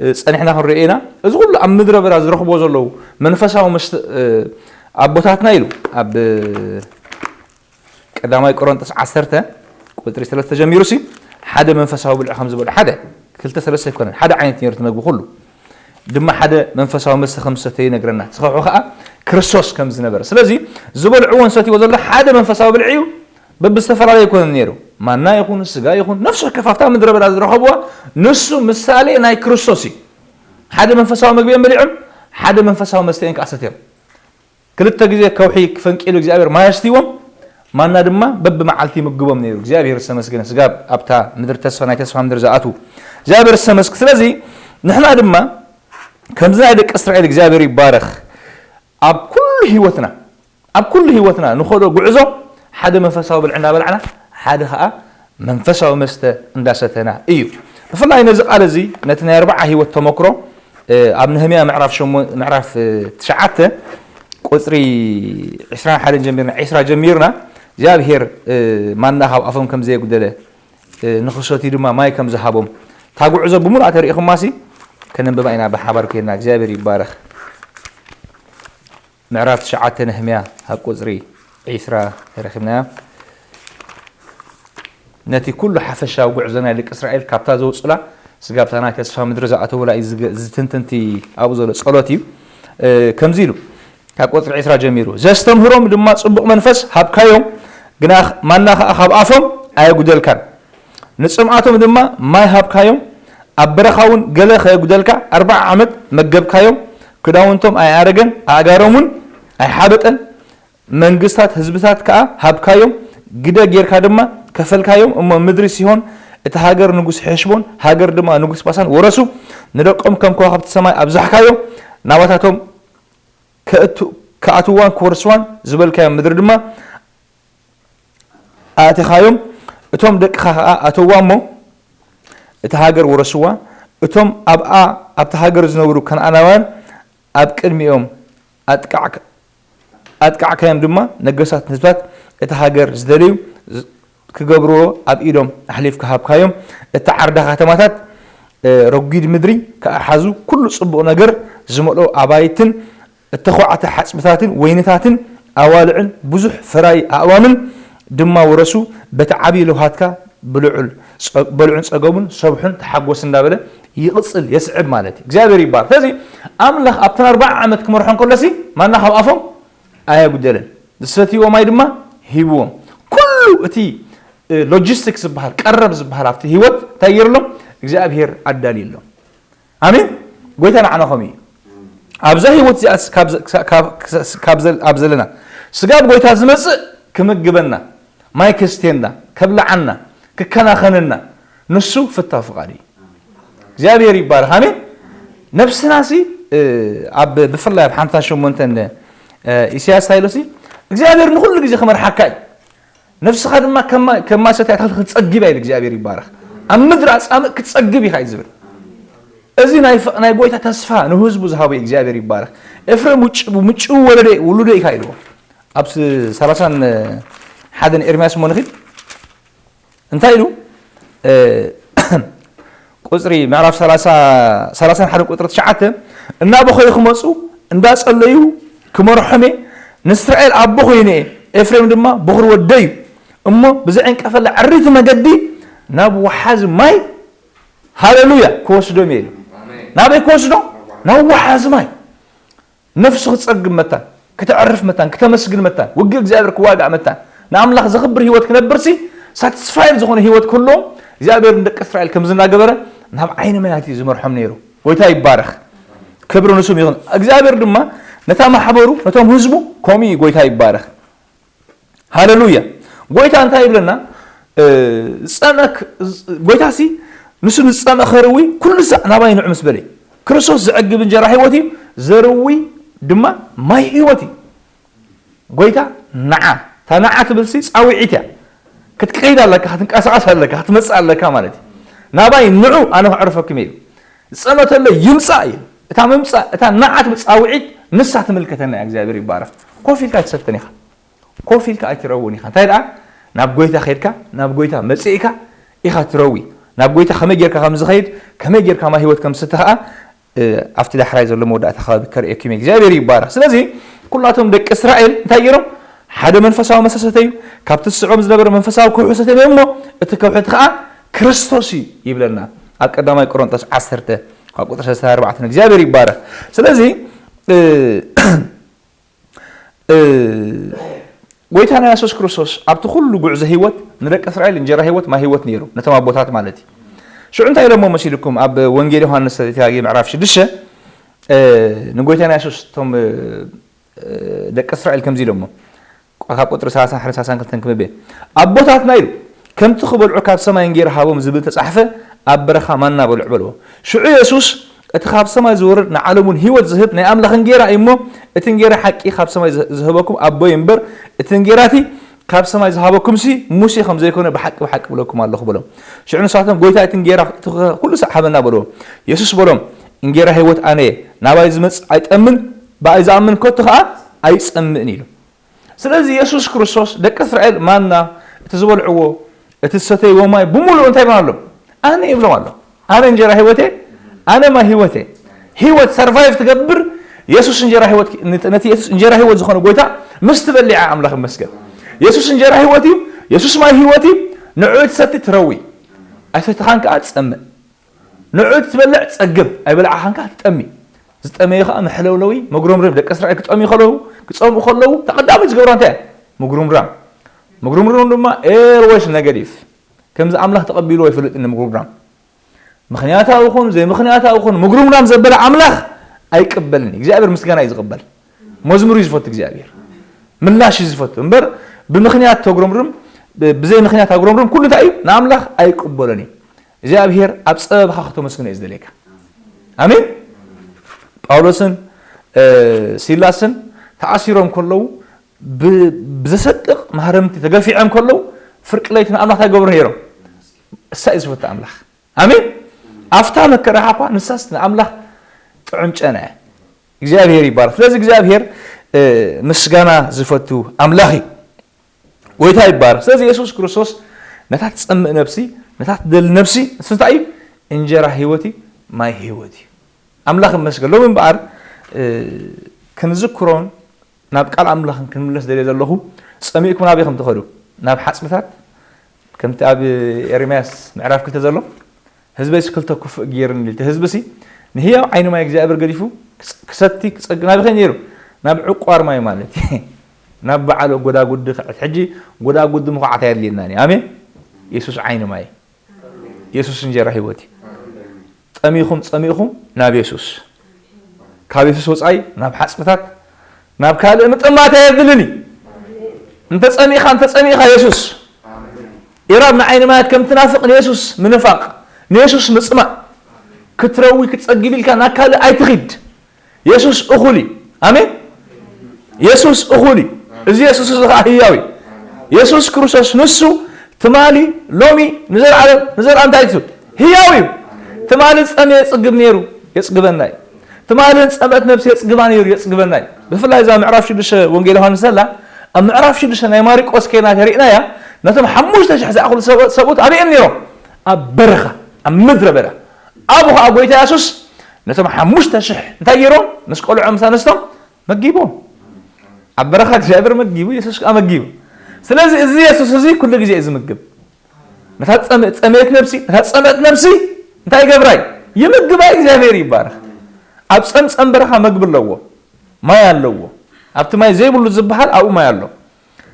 እ፣ ጸኒሕና ክንሪኦ ኢና። እዚ ኩሉ ኣብ ምድረ በዳ ዝረኽብዎ ዘለዉ መንፈሳዊ መስተ፣ እ፣ ኣቦታትና ኢሉ ኣብ፣ እ፣ ቀዳማይ ቆሮንጦስ ዓሰርተ ቁጽሪ ሰለስተ ጀሚሩ ሲ ሓደ መንፈሳዊ ብልዒ ከም ዝበልዑ፣ ሓደ፣ ክልተ ሰለስተ ኣይኮነን፣ ሓደ ዓይነት ነይሩ እቲ መግቢ ኩሉ። ድማ ሓደ መንፈሳዊ መስተ ከም ዝሰተዩ ይነግረና። እቲ ከውሒ ከኣ ክርስቶስ ከም ዝነበረ። ስለዚ ዝበልዕዎን ዝሰትይዎ ዘሎ ሓደ መንፈሳዊ ብልዒ እዩ። በብዝተፈላለየ ኣይኮነን ነይሩ። ማና ይኹን፣ ስጋ ይኹን፣ ነፍሲ ወከፍ ኣብታ ምድረ በዳ ዝረኸብዋ፣ ንሱ ምሳሌ ናይ ክርስቶስ እዩ። ሓደ መንፈሳዊ መግቢ እዮም በሊዖም፣ ሓደ መንፈሳዊ መስተ እዮም ከኣ ሰትዮም። ክልተ ግዜ ከውሒ ፈንቂሉ እግዚኣብሔር ማይ ኣስትይዎም፣ ማና ድማ በብመዓልቲ ይምግቦም ነይሩ። እግዚኣብሔር ዝተመስገነ። ስጋ ኣብታ ምድሪ ተስፋ፣ ናይ ተስፋ ምድሪ ዝኣትዉ። እግዚኣብሔር ዝተመስገ-፣ ስለዚ ንሕና ድማ ከምዚ ናይ ደቂ እስራኤል እግዚኣብሔር ይባረኽ። ኣብ ኩሉ ህይወትና፣ ኣብ ኩሉ ህይወትና ንኸዶ ጉዕዞ ሓደ መንፈሳዊ ብልዒ እንዳበላዕና፣ ሓደ ኸኣ መንፈሳዊ መስተ እንዳሰተና እዩ። ብፍላይ ነዚ ቃል እዚ፣ ነቲ ናይ ኣርብዓ ህይወት ተመክሮ፣ እ፣ ኣብ ነህምያ ምዕራፍ ሸሞ-፣ ምዕራፍ፣ እ፣ ትሽዓተ ቁጽሪ ዕስራን ሓደን ጀሚርና፣ ዕስራ ጀሚርና፣ እግዚኣብሔር፣ እ፣ ማና ካብ ኣፎም ከም ዘየጉደለ፣ እ፣ ንኽሰትዩ ድማ ማይ ከም ዝሃቦም፣ እታ ጉዕዞ ብምሉኣ ተሪኢኹማሲ፣ ከነንብባ ኢና ብሓባር ኮይንና። እግዚኣብሔር ይባረኽ። ምዕራፍ ትሽዓተ ነህምያ፣ ካብ ቁጽሪ ዕስራ ተረኺብናያ። ነቲ ኩሉ ሓፈሻዊ ጉዕዞ ናይ ደቂ እስራኤል ካብታ ዘውፅላ ስጋብታ ናይ ተስፋ ምድሪ ዝኣተውላ እዩ ዝገ- ዝትንትንቲ ኣብኡ ዘሎ ጸሎት እዩ። እ፣ ከምዚ ኢሉ ካብ ቁፅሪ ዕስራ ጀሚሩ፣ "ዘስተምህሮም ድማ ጽቡቕ መንፈስ ሃብካዮም፣ ግና ማና ኸኣ ካብ ኣፎም ኣየጉደልካን። ንጽምኣቶም ድማ ማይ ሃብካዮም፣ ኣብ በረኻ እውን ገለ ከየጉደልካ ኣርብዓ ዓመት መገብካዮም። ክዳውንቶም ኣይኣረገን፣ ኣእጋሮም እውን ኣይሓበጠን። መንግስታት ህዝብታት ከኣ ሃብካዮም፣ ግደ ጌርካ ድማ ከፈልካዮም። እሞ ምድሪ ሲሆን፣ እቲ ሃገር ንጉስ ሔሽቦን፣ ሃገር ድማ ንጉስ ባሳን ወረሱ። ንደቆም ከም ከዋኽብቲ ሰማይ ኣብዛሕካዮም። ናባታቶም ከእቱ- ክኣትዋን ክወርስዋን ዝበልካዮም ምድሪ ድማ ኣእቲኻዮም። እቶም ደቅኻ ከኣ ኣተዋ እሞ እቲ ሃገር ወረስዋ። እቶም ኣብኣ ኣብቲ ሃገር ዝነብሩ ከነኣናውያን ኣብ ቅድሚኦም ኣጥቃዕካ ኣጥቃዕካዮም ድማ። ነገስታት ህዝብታት እቲ ሃገር ዝደለዩ ዝ- ክገብርዎ ኣብ ኢዶም ኣሕሊፍካ ሃብካዮም። እቲ ዓርዳ ከተማታት፣ እ፣ ረጒድ ምድሪ ክኣሓዙ፣ ኩሉ ጽቡቕ ነገር ዝመልኦ ኣባይትን እተኾዓተ ሓጽብታትን ወይንታትን ኣዋልዕን ብዙሕ ፍራይ ኣእዋምን ድማ ወረሱ። በቲ ዓብዪ ለውሃትካ ብልዑል ጸ- በልዑን ጸገቡን ሰብሑን ተሓጎስ እንዳበለ ይቕጽል፣ የስዕብ ማለት እዩ። እግዚኣብሔር ይባረክ። ስለዚ ኣምላኽ ኣብተን ኣርባዓ ዓመት ክመርሖም ከሎሲ ማና ካብ ኣፎም ኣየጉደለን። ዝሰትይዎ ማይ ድማ ሂብዎም። ኩሉ እቲ፣ እ፣ ሎጂስቲክስ ዝበሃል፣ ቀረብ ዝበሃል ኣብቲ ህይወት እንታይ ገይርሎም? እግዚኣብሔር ኣዳልዩሎም። ኣሜን። ጎይታ ንዓና ከምኡ እዩ። ኣብዛ ህይወት እዚኣ ካብ ዘ- ካብ- ካብ- ካብ ዘል- ኣብ ዘለና ስጋብ ጎይታ ዝመጽእ ክምግበና፣ ማይ ከስትየና፣ ከብልዓና፣ ክከናኸነና ንሱ ፍታው ፍቓድ እዩ። እግዚኣብሔር ይባረክ። ኣሜን። ነፍስና ሲ፣ እ፣ ኣብ ብፍላይ ኣብ ሓምሳን ሸሞንተን፣ እ፣ ኢሳያስ እንታይ ኢሉ ሲ እግዚኣብሔር ንኹሉ ግዜ ክመርሓካ እዩ። ነፍስኻ ድማ ከማ- ከማይ ሰትያ ክትጸግብ ኢሉ እግዚኣብሔር ይባረክ። ኣብ ምድሪ ኣጻምእ ክትጸግብ ኢኻ እዩ ዝብል። እዚ ናይ ፍ- ናይ ጎይታ ተስፋ ንህዝቡ ዝሃቦ እግዚኣብሔር ይባረክ። ኤፍሬም ውጭ- ምጭው ወለደ ውሉደ ኢኻ ኢልዎ። ኣብ ስ- ሰላሳን ሓደን ኤርምያስ እሞ ንኺድ እንታይ ኢሉ? እ፣ ቁጽሪ ምዕራፍ ሰላሳ ሰላሳን ሓደን ቁጽሪ ትሽዓተ፣ እናበኸዩ ክመጹ እንዳጸለዩ ክመርሖም እየ። ንእስራኤል ኣቦ ኮይኑ እየ፣ ኤፍሬም ድማ በኹሪ ወደይ እዩ። እሞ ብዘዕንቀፈላ ዕሪቲ መገዲ ናብ ወሓዚ ማይ፣ ሃሌሉያ፣ ክወስዶም እየ ኢሉ። ናበይ ክወስዶ? ናብ ወሓዚ ማይ። ነፍሱ ክትጸግብ መታን፣ ክተዕርፍ መታን፣ ክተመስግን መታን፣ ውግእ እግዚኣብሔር ክዋጋእ መታን፣ ንኣምላኽ ዘኽብር ህይወት ክነብርሲ፣ ሳትስፋይድ ዝኾነ ህይወት ክህልዎም እግዚኣብሔር ንደቂ እስራኤል ከም ዝናገበረ ናብ ዓይኒ ማያት እዩ ዝመርሖም ነይሩ። ጎይታ ይባረኽ። ክብሪ ንስሙ ይኹን። እግዚኣብሔር ድማ ነታ ማሕበሩ፣ ነቶም ህዝቡ ከምኡ እዩ። ጎይታ ይባረኽ። ሃሌሉያ። ጎይታ እንታይ ይብለና? እ፣ ዝጸመ ክ- ዝ- ጎይታሲ ንሱ ንዝጸመ ከርዊ ኩሉ ሳዕ ናባይ ንዑ ምስ በለ። ክርስቶስ ዘዕግብ እንጀራ ህይወት እዩ፣ ዘርዊ ድማ ማይ ህይወት እዩ። ጎይታ ንዓ፣ እታ ንዓ ትብልሲ ጻውዒት እያ። ክትከይድ ኣለካ፣ ክትንቀሳቐስ ኣለካ፣ ክትመጽእ ኣለካ ማለት እዩ። ናባይ ንዑ ኣነ ከዕርፈኩም እየ ኢሉ። ዝጸመ ተሎ ይምጻእ እዩ። እታ ምምጻእ፣ እታ ንዓ ትብል ጻውዒት ንሳ ትምልከተና እያ። እግዚኣብሔር ይባረኽ። ኮፍ ኢልካ ኣይትሰተን ኢኻ። ኮፍ ኢልካ ኣይትረውን ኢኻ። እንታይ ደኣ? ናብ ጎይታ ኸይድካ፣ ናብ ጎይታ መጺእካ ኢኻ ትረዊ። ናብ ጎይታ ከመይ ጌርካ ከም ዝኸይድ፣ ከመይ ጌርካ ማይ ህይወት ከም ዝስተ ኸኣ፣ እ፣ ኣብቲ ዳሕራይ ዘሎ መወዳእታ ከባቢ ከርእየኩም እየ። እግዚኣብሔር ይባረኽ። ስለዚ ኩላቶም ደቂ እስራኤል እንታይ ገይሮም? ሓደ መንፈሳዊ መስተ ሰተዩ። ካብቲ ዝስዕቦም ዝነበረ መንፈሳዊ ከውሒ ሰተዮም እሞ እቲ ከውሒ እቲ ኸኣ ክርስቶስ እዩ ይብለና ኣብ ቀዳማይ ቆሮንቶስ ዓሰርተ ካብ ቁጽሪ ሰለስተ ኣርባዕተ። እግዚኣብሔር ይባረኽ። ስለዚ፣ እ፣ እ፣ ጎይታና የሱስ ክርስቶስ ኣብቲ ኩሉ ጉዕዞ ህይወት ንደቂ እስራኤል እንጀራ ህይወት፣ ማይ ህይወት ነይሩ፣ ነቶም ኣቦታት ማለት እዩ። ሽዑ እንታይ ኢሎሞ መሲልኩም? ኣብ ወንጌል ዮሃንስ ተጋጊ ምዕራፍ ሽዱሽተ፣ እ፣ ንጎይታና የሱስ እቶም፣ እ፣ እ፣ ደቂ እስራኤል ከምዚ ኢሎሞ፣ ካብ ቁጽሪ ሰላሳን ሓደን ሰላሳን ክልተን ክምቤ፣ ኣቦታትና ኢሉ፣ "ከምቲ ክበልዑ ካብ ሰማይ እንጌራ ሃቦም ዝብል ተጻሕፈ፣ ኣብ በረኻ ማና በልዑ" በልዎ። ሽዑ የሱስ፣ "እቲ ካብ ሰማይ ዝወርድ ንዓለም እውን ህይወት ዝህብ ናይ ኣምላኽ እንጌራ እዩ እሞ፣ እቲ እንጌራ ሓቂ ካብ ሰማይ ዝህ-፣ ዝህበኩም ኣቦይ እምበር፣ እቲ እንጌራ እቲ ካብ ሰማይ ዝሃበኩምሲ ሙሴ ከም ዘይኮነ ብሓቂ ብሓቂ እብለኩም ኣለኹ" በሎም። ሽዑ ንሳቶም፣ "ጎይታ፣ እቲ እንጌራ እቲ ኸ ኩሉ ሳዕ ሃበና" በልዎ። የሱስ በሎም፣ "እንጌራ ህይወት ኣነ እየ፣ ናባይ ዝመጽእ ኣይጠምን፣ ብኣይ ዝኣምን ከቶ ኸኣ ኣይጸምእን" ኢሉ። ስለዚ የሱስ ክርስቶስ ደቂ እስራኤል ማና፣ እቲ ዝበልዕዎ፣ እቲ ዝሰተይዎ ማይ ብምሉኡ እንታይ ይብሎም ኣሎ? ኣነ ይብሎም ኣሎ። ኣነ እንጀራ ህይወቴ፣ ኣነ ማይ ህይወቴ። ህይወት ሰርቫይቭ ትገብር የሱስ እንጀራ ህይወት፣ ነቲ የሱስ እንጀራ ህይወት ዝኾነ ጎይታ ምስ ትበልዕ፣ ኣምላኽ ይመስገን። የሱስ እንጀራ ህይወት እዩ። የሱስ ማይ ህይወት እዩ። ንዑ ትሰቲ ትረዊ፣ ኣይሰትኻን ከኣ ትጸምእ። ንዑ ትበልዕ ጸግብ፣ ኣይበላዕኻን ከኣ ትጠሚ። ዝጠመዩ ከኣ መሕለውለዊ፣ መጉረምረም፣ ደቂ እስራኤል ክጠምዩ ከለዉ፣ ክጸምኡ ከለዉ፣ ተቐዳሚት ዝገብራ እንታይ እያ? ምጉርምራም። ምጉርምራም ድማ always negative። ከምዚ ኣምላኽ ተቐቢልዎ ኣይፈልጥን ምጉርምራም። ምኽንያታዊ ኹን ዘይምኽንያታዊ ኹን ምጉርምራም ዘበለ ኣምላኽ ኣይቅበልን እዩ። እግዚኣብሔር ምስጋና እዩ ዝቕበል። መዝሙር እዩ ዝፈቱ እግዚኣብሔር። ምላሽ እዩ ዝፈቱ። እምበር ብምኽንያት ተጉረምርም፣ ብ-፣ ብዘይ ምኽንያት ኣጉረምርም ኩሉ እንታይ እዩ? ንኣምላኽ ኣይቅበሎን እዩ። እግዚኣብሔር ኣብ ጸበብኻ ከተመስግኖ እዩ ዝደልየካ። ኣሜን። ጳውሎስን፣ እ፣ ሲላስን ተኣሲሮም ከለዉ ብ-፣ ብዘሰቅቕ ማህረምቲ ተገፊዖም ከለዉ ፍርቂ ለይቲ ንኣምላኽ እንታይ ይገብሩ ነይሮም? እሳ እዩ ዝፈቱ ኣምላኽ። ኣሜን። ኣብታ መከራኻ እኳ ንሳስ ንኣምላኽ ጥዑም ጨና እያ። እግዚኣብሔር ይባረክ። ስለዚ እግዚኣብሔር፣ እ፣ ምስጋና ዝፈቱ ኣምላኽ እዩ። ጎይታ ይባረክ። ስለዚ የሱስ ክርስቶስ ነታ ትጸምእ ነፍሲ፣ ነታ ትደሊ ነፍሲ፣ ንሱ እንታይ እዩ? እንጀራ ህይወት እዩ፣ ማይ ህይወት እዩ። ኣምላኽ ይመስገን። ሎሚ እምበኣር፣ እ፣ ክንዝክሮን ናብ ቃል ኣምላኽን ክንምለስ ደልየ ዘለኹ፣ ጸሚእኩም ናበይ ከም ትኸዱ? ናብ ሓጽብታት፣ ከምቲ ኣብ ኤርምያስ ምዕራፍ ክልተ ዘሎ፣ ህዝበይስ ክልተ ክፉእ ገይሩኒ፣ እቲ ህዝብሲ ንህያው ዓይኒ ማይ እግዚኣብሔር ገዲፉ ክስ-፣ ክሰቲ ክጸግ-፣ ናበይ ከ ነይሩ? ናብ ዕቋር ማይ ማለት እዩ። ናብ በዓል ጎዳጉዲ ክዕት። ሕጂ ጎዳጉዲ ምኹዓት ኣየድልየናን እዩ። ኣሜን። የሱስ ዓይኒ ማይ፣ የሱስ እንጀራ ህይወት እዩ። ጠሚኹም ጸሚእኹም ናብ የሱስ። ካብ የሱስ ወጻኢ ናብ ሓጽብታት፣ ናብ ካልእ ምጥማት ኣየድልን እዩ። እንተ ጸሚእኻ፣ እንተ ጸሚእኻ የሱስ። ኢራብ ንዓይኒ ማያት ከም ትናፍቕ ንየሱስ ምንፋቕ፣ ንየሱስ ምጽማእ። ክትረዊ ክትጸግብ ኢልካ ናብ ካልእ ኣይትኺድ። የሱስ እኹል እዩ። ኣሜን። የሱስ እኹል እዩ። እዚ የሱስ እዚ ኸዓ ህያው እዩ። የሱስ ክርስቶስ ንሱ ትማሊ፣ ሎሚ፣ ንዘለዓለም፣ ንዘለዓለም እንታይ እዩ? ህያው እዩ። ትማሊ ዝጸመየ የጽግብ ነይሩ፣ የጽግበና እዩ። ትማሊ ዝጸምአት ነብሲ የጽግባ ነይሩ፣ የጽግበና እዩ። ብፍላይ እዛ ምዕራፍ ሽዱሽተ ወንጌል ዮሃንስ ዘላ፣ ኣብ ምዕራፍ ሽዱሽተ ናይ ማርቆስ ከይድና ተሪእናያ፣ ነቶም ሓሙሽተ ሽሕ ዝኣኽሉ ሰብኡት ኣበይ እዮም ነይሮም? ኣብ በረኻ፣ ኣብ ምድረ በዳ። ኣብኡ ኸዓ ጎይታ የሱስ ነቶም ሓሙሽተ ሽሕ እንታይ ገይሮም? ምስ ቆልዖም ምስ ኣነስቶም መጊቦም። ኣብ በረኻ እግዚኣብሔር መጊቡ፣ የሱስ ከኣ መጊቡ። ስለዚ እዚ የሱስ እዚ ኩሉ ግዜ እዩ ዝምግብ። ነታ ጸም-፣ ጸመየት ነብሲ፣ ነታ ጸመት ነብሲ እንታይ ይገብራ እዩ? ይምግባ። እግዚኣብሔር ይባረኽ። ኣብ ጸምጸም በረኻ መግቢ ኣለዎ፣ ማይ ኣለዎ። ኣብቲ ማይ ዘይብሉ ዝበሃል ኣብኡ ማይ ኣሎ።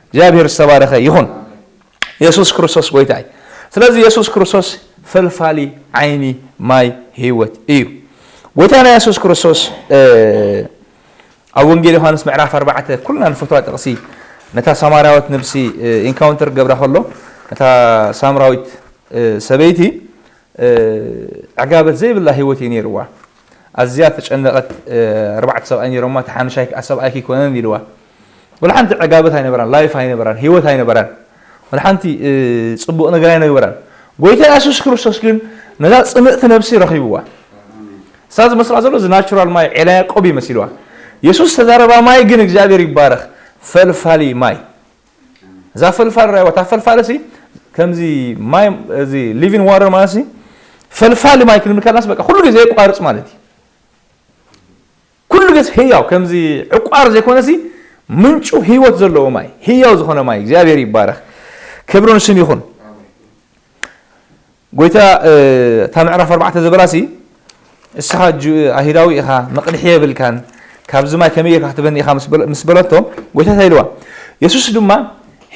እግዚኣብሔር ዝተባረኸ ይኹን። የሱስ ክርስቶስ ጎይታ እዩ። ስለዚ የሱስ ክርስቶስ ፈልፋሊ ዓይኒ ማይ ህይወት እዩ። ጎይታና የሱስ ክርስቶስ፣ እ፣ ኣብ ወንጌል ዮሃንስ ምዕራፍ ኣርባዕተ ኩልና ንፈትዋ ጥቕሲ፣ ነታ ሳማርያዊት ነብሲ፣ እ፣ ኢንካውንተር ክገብራ ከሎ፣ ነታ ሳምራዊት፣ እ፣ ሰበይቲ፣ እ፣ ዕጋበት ዘይብላ ህይወት እዩ ነይርዋ። ኣዝያ ተጨነቐት። እ፣ ኣርባዕተ ሰብኣይ ነይሮማ፣ እቲ ሓምሻይ ከኣ ሰብኣይኪ ኣይኮነን ኢልዋ። ወላ ሓንቲ ዕጋበት ኣይነበራን፣ ላይፍ ኣይነበራን፣ ህይወት ኣይነበራን። ወላ ሓንቲ፣ እ፣ ጽቡቕ ነገር ኣይነበራን። ጎይታ የሱስ ክርስቶስ ግን ነዛ ጽምእቲ ነብሲ ረኺብዋ። እሳ ዝመስላ ዘሎ እዚ ናቹራል ማይ ዔላ ያዕቆብ እዩ መሲልዋ። የሱስ ተዛረባ ማይ ግን እግዚኣብሔር ይባረኽ፣ ፈልፋሊ ማይ። እዛ ፈልፋል ራእይዋ፣ እታ ፈልፋል ሲ ከምዚ ማይ፣ እዚ ሊቪንግ ዋተር ማለት ሲ ፈልፋሊ ማይ ክንብል ከለናስ በቃ ኩሉ ግዜ የቋርጽ ማለት እዩ። ኩሉ ግዜ ህያው፣ ከምዚ ዕቋር ዘይኮነሲ ምንጩ ህይወት ዘለዎ ማይ፣ ህያው ዝኾነ ማይ። እግዚኣብሔር ይባረኽ። ክብሪ ንስም ይኹን። ጎይታ፣ እ፣ እታ ምዕራፍ ኣርባዕተ ዘበላሲ፣ "እስኻ ጁ-፣ ኣይሁዳዊ ኢኻ፣ መቕድሒ የብልካን፣ ካብዚ ማይ ከመይ ጌርካ ክትበኒ ኢኻ?" ምስ በለ-፣ ምስ በለቶ፣ ጎይታ እንታይ ኢልዋ? የሱስ ድማ፣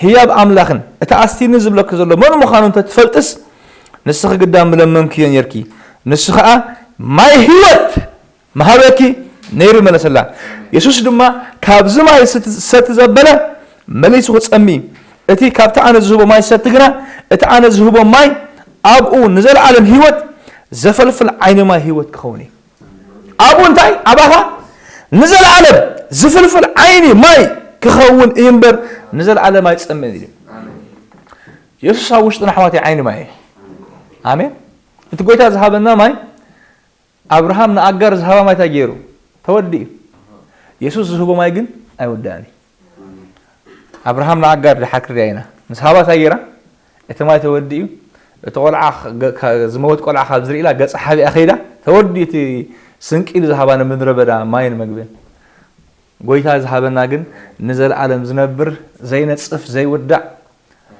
"ህያብ ኣምላኽን እቲ ኣስቲኒ ዝብለኪ ዘሎ መን ምዃኑ እንተ ትፈልጥስ፣ ንስኺ ግዳ ምለመንክዮ ኔርኪ፣ ንሱ ኸኣ ማይ ህይወት ምሃበኪ ነይሩ" መለሰላ። የሱስ ድማ፣ "ካብዚ ማይ ዝሰቲ-፣ ዝሰቲ ዘበለ መሊሱ ክጸሚ፣ እቲ ካብቲ ኣነ ዝህቦ ማይ ዝሰቲ ግና፣ እቲ ኣነ ዝህቦ ማይ ኣብኡ ንዘለኣለም ህይወት ዘፈልፍል ዓይኒ ማይ ህይወት ክኸውን እዩ።" ኣብኡ እንታይ? ኣባኻ ንዘለኣለም ዝፍልፍል ዓይኒ ማይ ክኸውን እዩ እምበር ንዘለኣለም ኣይጸምእን እዩ። የሱስ ኣብ ውሽጥና ኣሕዋተይ ዓይኒ ማይ እዩ። ኣሜን። እቲ ጎይታ ዝሃበና ማይ፣ ኣብርሃም ንኣጋር ዝሃባ ማይ እንታይ ገይሩ? ተወዲኡ። የሱስ ዝህቦ ማይ ግን ኣይወዳእን እዩ። ኣብርሃም ንኣጋር ድሓር ክርድያ ኢና። ምስ ሃባ እንታይ ገይራ? እቲ ማይ ተወዲኡ። እቲ ቆልዓ ገ-፣ ካ-፣ ዝመወት ቆልዓ ካብ ዝርኢ ኢላ ገጻ ሓቢኣ ከይዳ። ተወዲኡ እቲ ስንቂ ኢሉ ዝሃባ ንምድረ በዳ ማይን መግብን። ጎይታ ዝሃበና ግን ንዘለኣለም ዝነብር ዘይነጽፍ ዘይውዳእ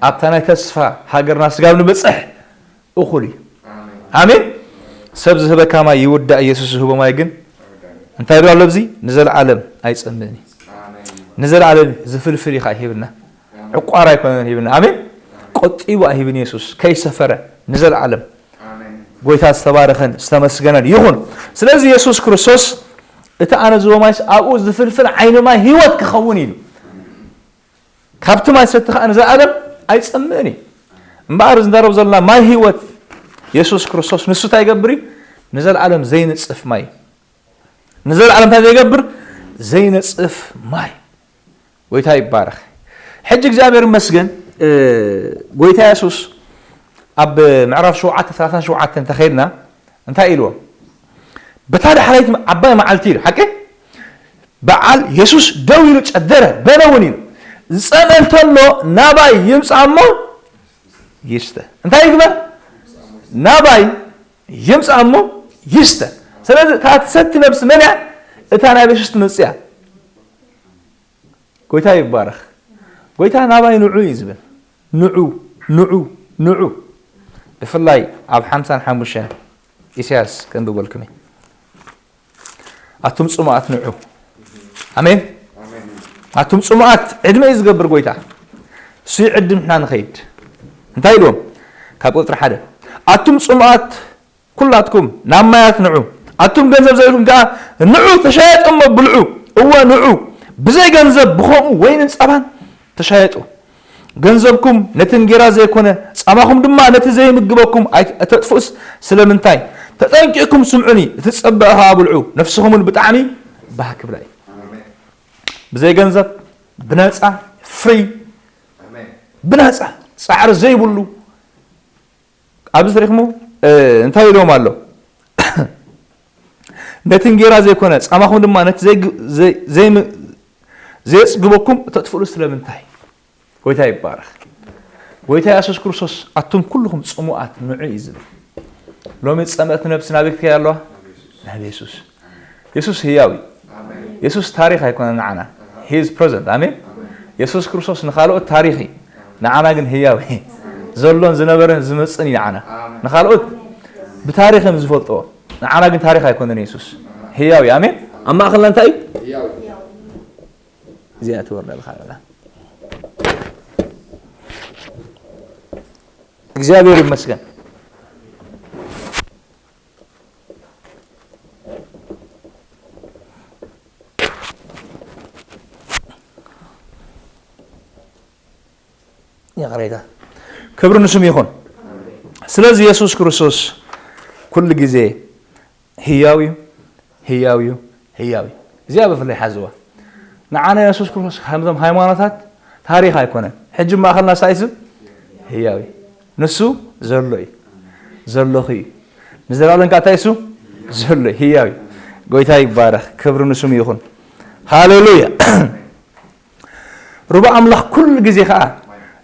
ኣብታ ናይ ተስፋ ሃገርና ስጋብ ንበጽሕ እኹል እዩ። ኣሜን። ሰብ ዝህበካ ማይ ይውዳእ፣ ኢየሱስ ዝህቦ ማይ ግን እንታይ ዶ ኣሎ ኣብዚ? ንዘለዓለም ኣይጸምእን እዩ። ንዘለዓለም ዝፍልፍል እዩ ኸኣ ሂብና። ዕቋር ኣይኮነን ሂብና። ኣሜን። ቆጢቡ ኣይህብን ኢየሱስ፣ ከይሰፈረ ንዘለዓለም። ጎይታ ዝተባረኸን ዝተመስገነን ይኹን። ስለዚ ኢየሱስ ክርስቶስ እቲ ኣነ ዝህቦ ማይስ ኣብኡ ዝፍልፍል ዓይኒ ማይ ህይወት ክኸውን ኢሉ። ካብቲ ማይ ዝሰቲ ኸኣ ንዘለዓለም ኣይጸምእን እዩ። እምበኣር እዚ ንዛረብ ዘለና ማይ ህይወት ኢየሱስ ክርስቶስ ንሱ እንታይ ይገብር እዩ? ንዘለዓለም ዘይንጽፍ ማይ እዩ። ንዘለዓለም እንታይ ዘይገብር? ዘይነጽፍ ማይ። ጎይታ ይባረኽ። ሕጂ እግዚኣብሔር ይመስገን፣ እ፣ ጎይታ የሱስ ኣብ ምዕራፍ ሸውዓተ ሰላሳን ሸውዓተን እንተኸይድና እንታይ ኢልዎም? በታ ዳሕረይቲ ዓባይ መዓልቲ ኢሉ፣ ሓቂ? በዓል የሱስ ደው ኢሉ ጨደረ፣ በለ እውን ኢሉ፣ "ዝጸምእ እንተሎ ናባይ ይምጻእ እሞ ይስተ።" እንታይ ይግበር? ናባይ ይምጻእ እሞ ይስተ። ስለዚ እታ ትሰቲ ነብሲ መን እያ? እታ ናብ የሱስ ትመጽእ እያ። ጎይታ ይባረኽ። ጎይታ ናባይ ንዑ እዩ ዝብል። ንዑ፣ ንዑ፣ ንዑ። ብፍላይ ኣብ ሓምሳን ሓሙሽተን ኢሳያስ ከንብበልኩም እየ። ኣቱም ጽሙኣት ንዑ። ኣሜን። ኣቱም ጽሙኣት ዕድመ እዩ ዝገብር ጎይታ። እሱ ይዕድም ንሕና ንኸይድ። እንታይ ኢልዎም? ካብ ቁጽሪ ሓደ፣ ኣቱም ጽሙኣት ኩላትኩም ናብ ማያት ንዑ፣ ኣቱም ገንዘብ ዘይብልኩም ከኣ ንዑ ተሻየጡ እሞ ብልዑ። እወ ንዑ ብዘይ ገንዘብ ብኸምኡ ወይንን ጸባን ተሻየጡ። ገንዘብኩም ነቲ እንጌራ ዘይኮነ ጻማኹም ድማ ነቲ ዘይምግበኩም ኣይ-፣ ኣተጥፍኡስ ስለምንታይ? ተጠንቂቕኩም ስምዑኒ፣ እቲ ዝጸበቐ ከኣ ብልዑ፣ ነፍስኹምን ብጣዕሚ ባህ ክብላ እዩ። ብዘይ ገንዘብ፣ ብነጻ፣ ፍሪ፣ ብነጻ፣ ጻዕሪ ዘይብሉ። ኣብዚ ተሪኽሞ፣ እ፣ እንታይ ኢሎም ኣሎ? ነቲ እንጌራ ዘይኮነ ጻማኹም ድማ ነቲ ዘይግ-፣ ዘይ-፣ ዘይም-፣ ዘየጽግበኩም እተጥፍእሉ ስለምንታይ? ጎይታ ይባረኽ። ጎይታ የሱስ ክርስቶስ፣ "ኣቱም ኩልኹም ጽሙኣት ንዑ" እዩ ዝብል። ሎሚ ዝጸመአት ነብሲ ናበይ ክትከይድ ኣለዋ? ናብ የሱስ። የሱስ ህያው እዩ። የሱስ ታሪኽ ኣይኮነን ንዓና። He is present። ኣሜን። የሱስ ክርስቶስ ንኻልኦት ታሪኽ እዩ። ንዓና ግን ህያው እዩ። ዘሎን ዝነበረን ዝመጽእን እዩ ንዓና። ንኻልኦት ብታሪኽ እዮም ዝፈልጥዎ። ንዓና ግን ታሪኽ ኣይኮነን የሱስ። ህያው እዩ። ኣሜን። ኣብ ማእኸልና እንታይ እዩ? እዚኣ ትወርደልካ ኣላ። እግዚኣብሔር ይመስገን። ይቕሬታ። ክብሪ ንስሙ ይኹን። ስለዚ የሱስ ክርስቶስ ኩሉ ግዜ ህያው እዩ፣ ህያው እዩ፣ ህያው እዩ። እዚኣ ብፍላይ ሓዝዋ። ንዓና የሱስ ክርስቶስ ከምዞም ሃይማኖታት ታሪኽ ኣይኮነን። ሕጂ ማእኸልና ሳይስብ ህያው እዩ። ንሱ ዘሎ እዩ። ዘለኹ እዩ። ንዘለኣለም ከኣ እንታይ እሱ? ዘሎ እዩ። ህያው እዩ። ጎይታ ይባረኽ። ክብሪ ንስሙ ይኹን። ሃሌሉያ። ሩባ ኣምላኽ ኩሉ ግዜ ከኣ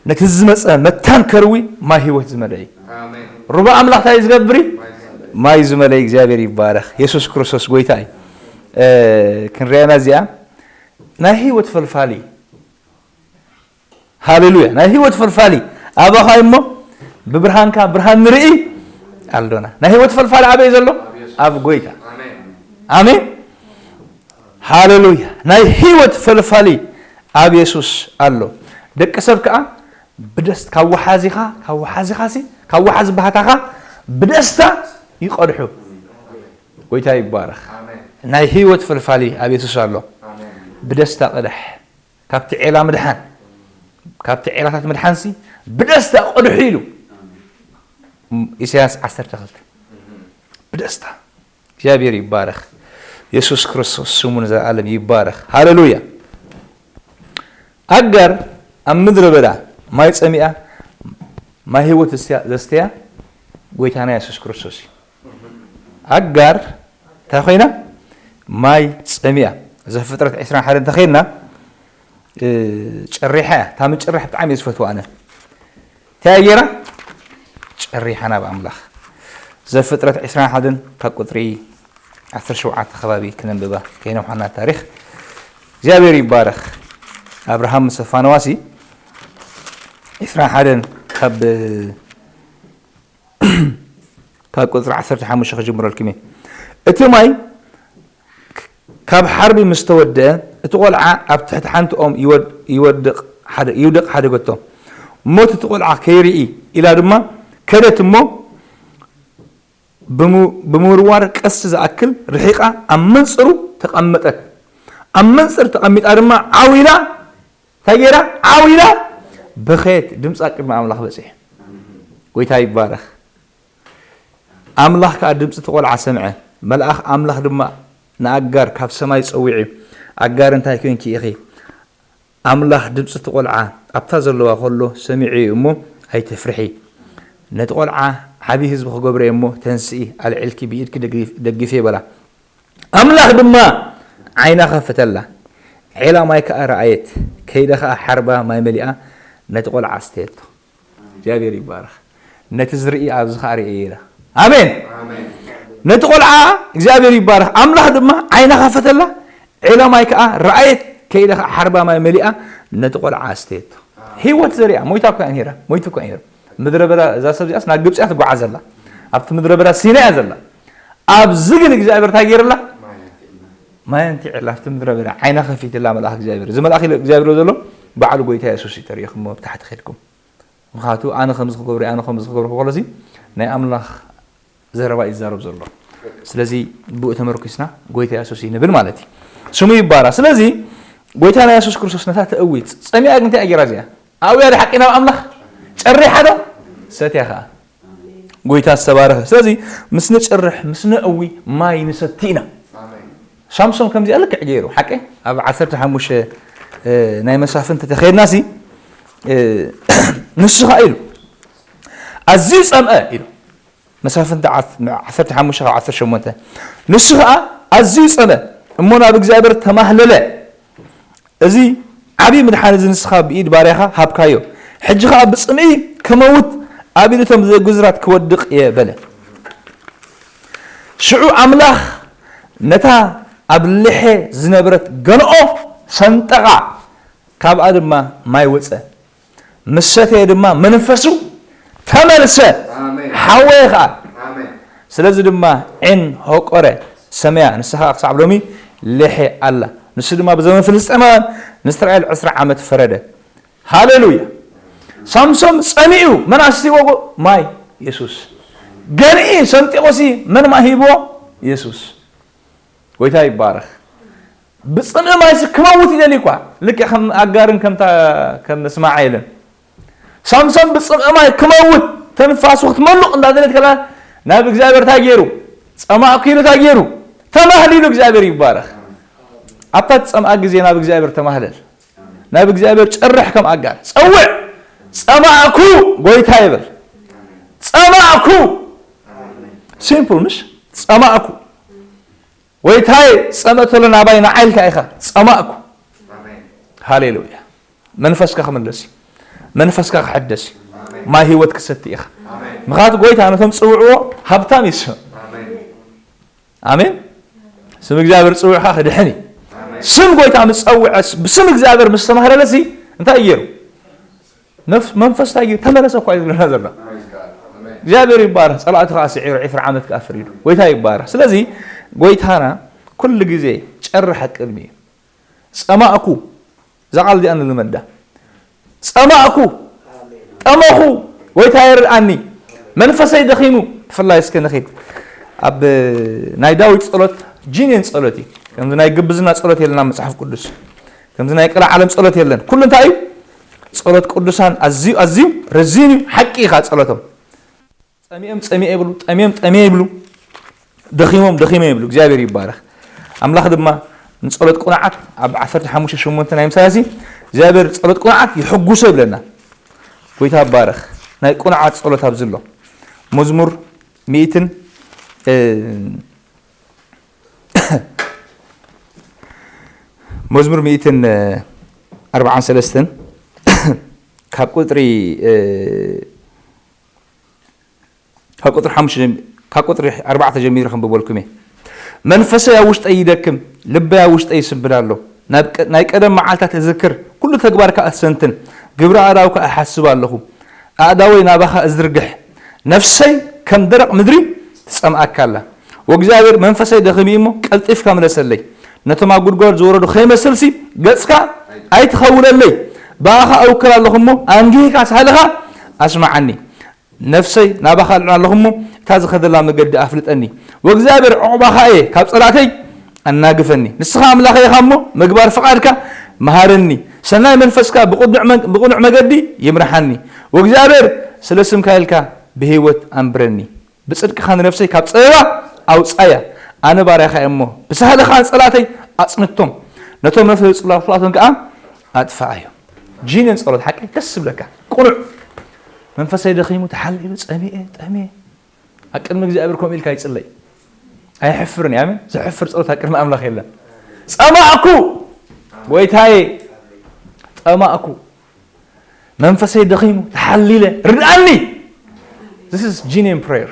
ነቲ ዝመጸ መታን ከርዊ ማይ ህይወት ዝመልአ እዩ። ኣሜን። ሩባ ኣምላኽ እንታይ ዝገብር እዩ? ማይ ዝመልአ። ማይ ዝመልአ እግዚኣብሔር ይባረኽ። የሱስ ክርስቶስ ጎይታ እዩ። እ፣ ክንሪኣና እዚኣ ናይ ህይወት ፈልፋሊ። ሃሌሉያ። ናይ ህይወት ፈልፋሊ ኣባኻ እሞ ብብርሃንካ ብርሃን ንርኢ ኣሎና። ናይ ህይወት ፈልፋሊ ኣበይ ዘሎ? ኣብ ጎይታ። ኣሜን። ኣሜን። ሃሌሉያ። ናይ ህይወት ፈልፋሊ ኣብ የሱስ ኣሎ። ደቂ ሰብ ከኣ ብደስ-፣ ካብ ወሓዚኻ፣ ካብ ወሓዚኻሲ፣ ካብ ወሓዚ ባህታኻ ብደስታ ይቐድሑ። ጎይታ ይባረኽ። ኣሜን። ናይ ህይወት ፈልፋሊ ኣብ የሱስ ኣሎ። ኣሜን። ብደስታ ቅዳሕ። ካብቲ ዔላ ምድሓን፣ ካብቲ ዔላታት ምድሓንሲ ብደስታ ቅድሑ ኢሉ። ኢሳያስ ዓሰርተ ክልተ። ብደስታ። እግዚኣብሔር ይባረኽ። የሱስ ክርስቶስ ስሙ ንዘለኣለም ይባረኽ። ሃሌሉያ። ኣጋር ኣብ ምድረ በዳ ማይ ጸሚኣ፣ ማይ ህይወት ዘስትያ፣ ዘስትያ ጎይታና የሱስ ክርስቶስ እዩ። ኣጋር እንታይ ኮይና? ማይ ጸሚኣ። ዘፍጥረት ዕስራን ሓደን እንተኸይድና፣ እ፣ ጨሪሓ እያ። እታ ምጭራሕ ብጣዕሚ እየ ዝፈትዋ ኣነ። እንታይ እያ ገይራ? ጨሪሓ ናብ ኣምላኽ። ዘፍጥረት ዕስራን ሓደን ካብ ቁጽሪ ዓሰርተ ሸውዓተ ከባቢ ክነንብባ ከይነውሓና ታሪኽ። እግዚኣብሔር ይባረኽ። ኣብርሃም ምስ ፋነዋሲ ዕስራን ሓደን ካብ ካብ ቁፅሪ ዓሰርተ ሓሙሽተ ክጅምረልኩም እየ። እቲ ማይ ካብ ሓርቢ ምስ ተወደአ፣ እቲ ቆልዓ ኣብ ትሕቲ ሓንቲ ኦም ይወድ- ይወድቕ ሓደ- ይውደቕ ሓደገቶ። ሞት እቲ ቆልዓ ከይርኢ ኢላ ድማ ከደት እሞ፣ ብሙ- ብምውርዋር ቀስቲ ዝኣክል ርሒቓ ኣብ መንጽሩ ተቐመጠት። ኣብ መንጽር ተቐሚጣ ድማ ዓው ኢላ፣ እንታይ ገይራ? ዓው ኢላ በኸየት። ድምጻ ቅድሚ ኣምላኽ በጺሑ። ጎይታ ይባረኽ። ኣምላኽ ከኣ ድምጺ እቲ ቆልዓ ሰምዐ። መልኣኽ ኣምላኽ ድማ ንኣጋር ካብ ሰማይ ጸዊዑ፣ ኣጋር እንታይ ኮንኪ ኢኺ? ኣምላኽ ድምጺ እቲ ቆልዓ ኣብታ ዘለዋ ከሎ ሰሚዑ እዩ እሞ ኣይትፍርሒ። ነቲ ቆልዓ ዓቢ ህዝቢ ክገብሮ እየ እሞ ተንስኢ፣ ኣልዒልኪ ብኢድኪ ደጊፍ- ደግፍዮ በላ። ኣምላኽ ድማ ዓይና ከፈተላ፣ ዔላ ማይ ከኣ ረኣየት። ከይዳ ከኣ ሓርባ ማይ መሊኣ ነቲ ቆልዓ ኣስተየቶ። እግዚኣብሔር ይባረኽ። ነቲ ዝርኢ ኣብዚ ከኣ ርእየ ኢላ። ኣሜን። ነቲ ቆልዓ እግዚኣብሔር ይባረኽ። ኣምላኽ ድማ ዓይና ከፈተላ፣ ዒላ ማይ ከኣ ረኣየት። ከይዳ ከኣ ሓርባ ማይ መሊኣ ነቲ ቆልዓ ኣስተየቶ። ህይወት ዘሪኣ ሞይታ እኮ እያ ነይራ። ሞይቱ እኮ እዩ ነይሩ። ምድረ በዳ እዛ ሰብ እዚኣስ ናብ ግብፂ እያ ትጓዓዝ ዘላ። ኣብቲ ምድረ በዳ ሲና እያ ዘላ። ኣብዚ ግን እግዚኣብሔር እንታይ ገይርላ? ማይ ኣንቲዕላ ኣብቲ ምድረ በዳ ዓይና ከፊትላ መልኣኽ እግዚኣብሔር። እዚ መልኣኽ ኢሉ እግዚኣብሔር ዘሎ በዓሉ ጎይታ የሱስ እዩ ተሪእኹሞ ብታሕቲ ከድኩም። ምኽንያቱ ኣነ ከምዚ ክገብሮ እየ፣ ኣነ ከምዚ ክገብሮ ከሎ እዚ ናይ ኣምላኽ ዘረባ እዩ ዝዛረብ ዘሎ። ስለዚ ብኡ ተመርኪስና ጎይታ የሱስ እዩ ንብል ማለት እዩ። ስሙ ይባራ። ስለዚ ጎይታና የሱስ ክርስቶስ ነታ ተእዊ ጸሚኣ ግን እንታይ እያ ገይራ እዚኣ? ኣውያ ድሓቂ ናብ ኣምላኽ ጨሪሓ ዶ ሰትያ ኸኣ? ጎይታ ዝተባረኸ። ስለዚ ምስ ንጭርሕ ምስ ነእዊ ማይ ንሰቲ ኢና። ሳምሶን ከምዚኣ ልክዕ ገይሩ ሓቂ ኣብ ዓሰርተ ሓሙሽተ ናይ መሳፍንቲ ተኸድናሲ ንሱ ኸኣ ኢሉ ኣዝዩ ጸምአ ኢሉ። መሳፍንቲ ዓሰርተ ሓሙሽተ ካብ ዓሰርተ ሸሞንተ ንሱ ኸኣ ኣዝዩ ጸምአ እሞ ናብ እግዚኣብሔር ተማህለለ። እዚ ዓብዪ ምድሓን እዚ ንስኻ ብኢድ ባርያኻ ሃብካዮ። ሕጂ ኸኣ ብጽምኢ ክመውት ኣብ ኢድ እቶም ዘይግዙራት ክወድቕ እየ በለ። ሽዑ ኣምላኽ ነታ ኣብ ልሐ ዝነበረት ገንኦ ሰንጠቓ፣ ካብኣ ድማ ማይ ወጸ። ምስ ሰተየ ድማ መንፈሱ ተመልሰ፣ ሓወየ ኸኣ። ስለዚ ድማ ዒን ሆቆረ ሰመያ፣ ንሳ ኸኣ ክሳብ ሎሚ ልሐ ኣላ። ንሱ ድማ ብዘመን ፍልስጤማውያን ንእስራኤል ዕስራ ዓመት ፈረደ። ሃሌሉያ። ሳምሶን ጸሚኡ፣ መን ኣስቲዎ? ማይ፣ የሱስ። ገንኢ ሰንጢቑሲ መን ማይ ሂብዎ? የሱስ። ጎይታ ይባረኽ። ብጽምኢ ማይሲ ክመውት ይደሊ እኳ፣ ልክዕ ከም ኣጋርን ከምታ ከም እስማዓኤልን። ሳምሶን ብጽምኢ ማይ ክመውት፣ ተንፋሱ ክትመሉቕ እንዳደለት ከላ ናብ እግዚኣብሔር እንታይ ገይሩ? ጸማእኩ ኢሉ እንታይ ገይሩ? ተማህሊሉ። እግዚኣብሔር ይባረኽ። ኣብታ ትጸምኣ ግዜ ናብ እግዚኣብሔር ተማህለል። ናብ እግዚኣብሔር ጨርሕ ከም ኣጋር። ጸውዕ። ጸማእኩ ጎይታ ይበል። ጸማእኩ። ሲምፕል ምሽ? ጸማእኩ። ጎይታይ ጸመእተሎ ናባይ ንዓይ ኢልካ ኢኻ። ጸማእኩ። ሃሌሉያ። መንፈስካ ክምለስ እዩ። መንፈስካ ክሕደስ እዩ። ማይ ህይወት ክሰቲ ኢኻ። ምኽንያቱ ጎይታ ነቶም ጽውዕዎ ሃብታም እዩ ስም። ኣሜን። ስም እግዚኣብሔር ጽውዕካ ክድሕን እዩ። ስም ጎይታ ምስ ጸውዐ፣ ብስም እግዚኣብሔር ምስ ተማህለለሲ እንታይ እዩ ገይሩ? ነፍስ መንፈስ እንታይ እዩ? ተመለሰ እኳ እዩ ዝብለና ዘሎ። እግዚኣብሔር ይባረኽ። ጸላእቱ ከኣ ስዒሩ ዕስራ ዓመት ከኣ ፈሪዱ። ጎይታ ይባረኽ። ስለዚ ጎይታና ኩሉ ግዜ ጨርሕ ኣብ ቅድሚ እዩ። ጸማእኩ፣ እዛ ቃል እዚኣ ንልመዳ። ጸማእኩ፣ ጠመኹ፣ ጎይታ ይርድኣኒ፣ መንፈሰይ ደኺሙ። ብፍላይ እስከ ንኺድ ኣብ ናይ ዳዊት ጸሎት፣ ጂኒየን ጸሎት እዩ። ከምዚ ናይ ግብዝና ጸሎት የለና መጽሓፍ ቅዱስ። ከምዚ ናይ ቀልዓለም ጸሎት የለን። ኩሉ እንታይ እዩ? ጸሎት ቅዱሳን ኣዝዩ፣ ኣዝዩ ረዚን እዩ። ሓቂ ኢኻ ጸሎቶም። ጸሚኦም ጸሚኤ ይብሉ፣ ጠሚዮም ጠሚየ ይብሉ፣ ደኺሞም ደኺመ ይብሉ። እግዚኣብሔር ይባረኽ። ኣምላኽ ድማ ንጸሎት ቁኑዓት ኣብ ዓሰርተ ሓሙሽተ ሸሞንተ ናይ ምሳሌ እግዚኣብሔር ጸሎት ቁኑዓት ይሕጉሶ ይብለና። ጎይታ ይባረኽ። ናይ ቁኑዓት ጸሎት ኣብዚ ኣሎ። መዝሙር ሚእትን፣ እ፣ መዝሙር ሚእትን ኣርባዓን ሰለስተን ካብ ቁጽሪ፣ እ፣ ካብ ቁጽሪ ሓሙሽተ ጀሚ-፣ ካብ ቁጽሪ ኣርባዕተ ጀሚሩ ከንብበልኩም እየ። መንፈሰይ ኣብ ውሽጠይ ይደክም፣ ልበይ ኣብ ውሽጠይ ይስንብድ ኣሎ። ናብ ቀ-፣ ናይ ቀደም መዓልታት እዝክር፣ ኩሉ ተግባርካ እሰንትን። ግብሪ ኣእዳውካ እሓስብ ኣለኹ፣ ኣእዳወይ ናባኻ እዝርግሕ። ነፍሰይ ከም ደረቕ ምድሪ ትጸምኣካ ኣላ። ወእግዚኣብሔር መንፈሰይ ደኺሙ እዩ እሞ ቀልጢፍካ ምለሰለይ። ነቶም ኣብ ጉድጓድ ዝወረዱ ከይመስልሲ ገጽካ ኣይትኸውለለይ። ብኣኻ እውክል ኣለኹ እሞ ኣንጊህካ ሳህልኻ ኣስምዓኒ። ነፍሰይ ናባኻ ኣልዕል ኣለኹ እሞ እታ ዝኸደላ መገዲ ኣፍልጠኒ። ወእግዚኣብሔር ዕቑባኻ እየ ካብ ጸላእተይ ኣናግፈኒ። ንስኻ ኣምላኸይ ኢኻ እሞ ምግባር ፍቓድካ መሃረኒ። ሰናይ መንፈስካ ብቕኑዕ መን-፣ ብቕኑዕ መገዲ ይምርሓኒ። ወእግዚኣብሔር ስለ ስምካ ኢልካ ብህይወት ኣንብረኒ። ብጽድቅኻ ንነፍሰይ ካብ ጸበባ ኣውጻያ። ኣነ ባርያኻ እየ እሞ ብሳህልኻ ንጸላእተይ ኣጽንቶም። ነቶም ነፍሰይ ዝጽላሉ ፍላቶም ከኣ ኣጥፍኣዮም። ጂንን ጸሎት ሓቂ ደስ ዝብለካ። ቅኑዕ መንፈሰይ ደኺሙ ተሓሊሉ ጸሚኤ ጠሚኤ ኣብ ቅድሚ እግዚኣብሔር ከምኡ ኢልካ ይጽለይ። ኣይሕፍርን እዩ። ኣሜን። ዘሕፍር ጸሎት ኣብ ቅድሚ ኣምላኽ የለን። ጸማእኩ፣ ጎይታዬ፣ ጸማእኩ። መንፈሰይ ደኺሙ፣ ተሓሊለ፣ ርድኣኒ። This is genuine prayer።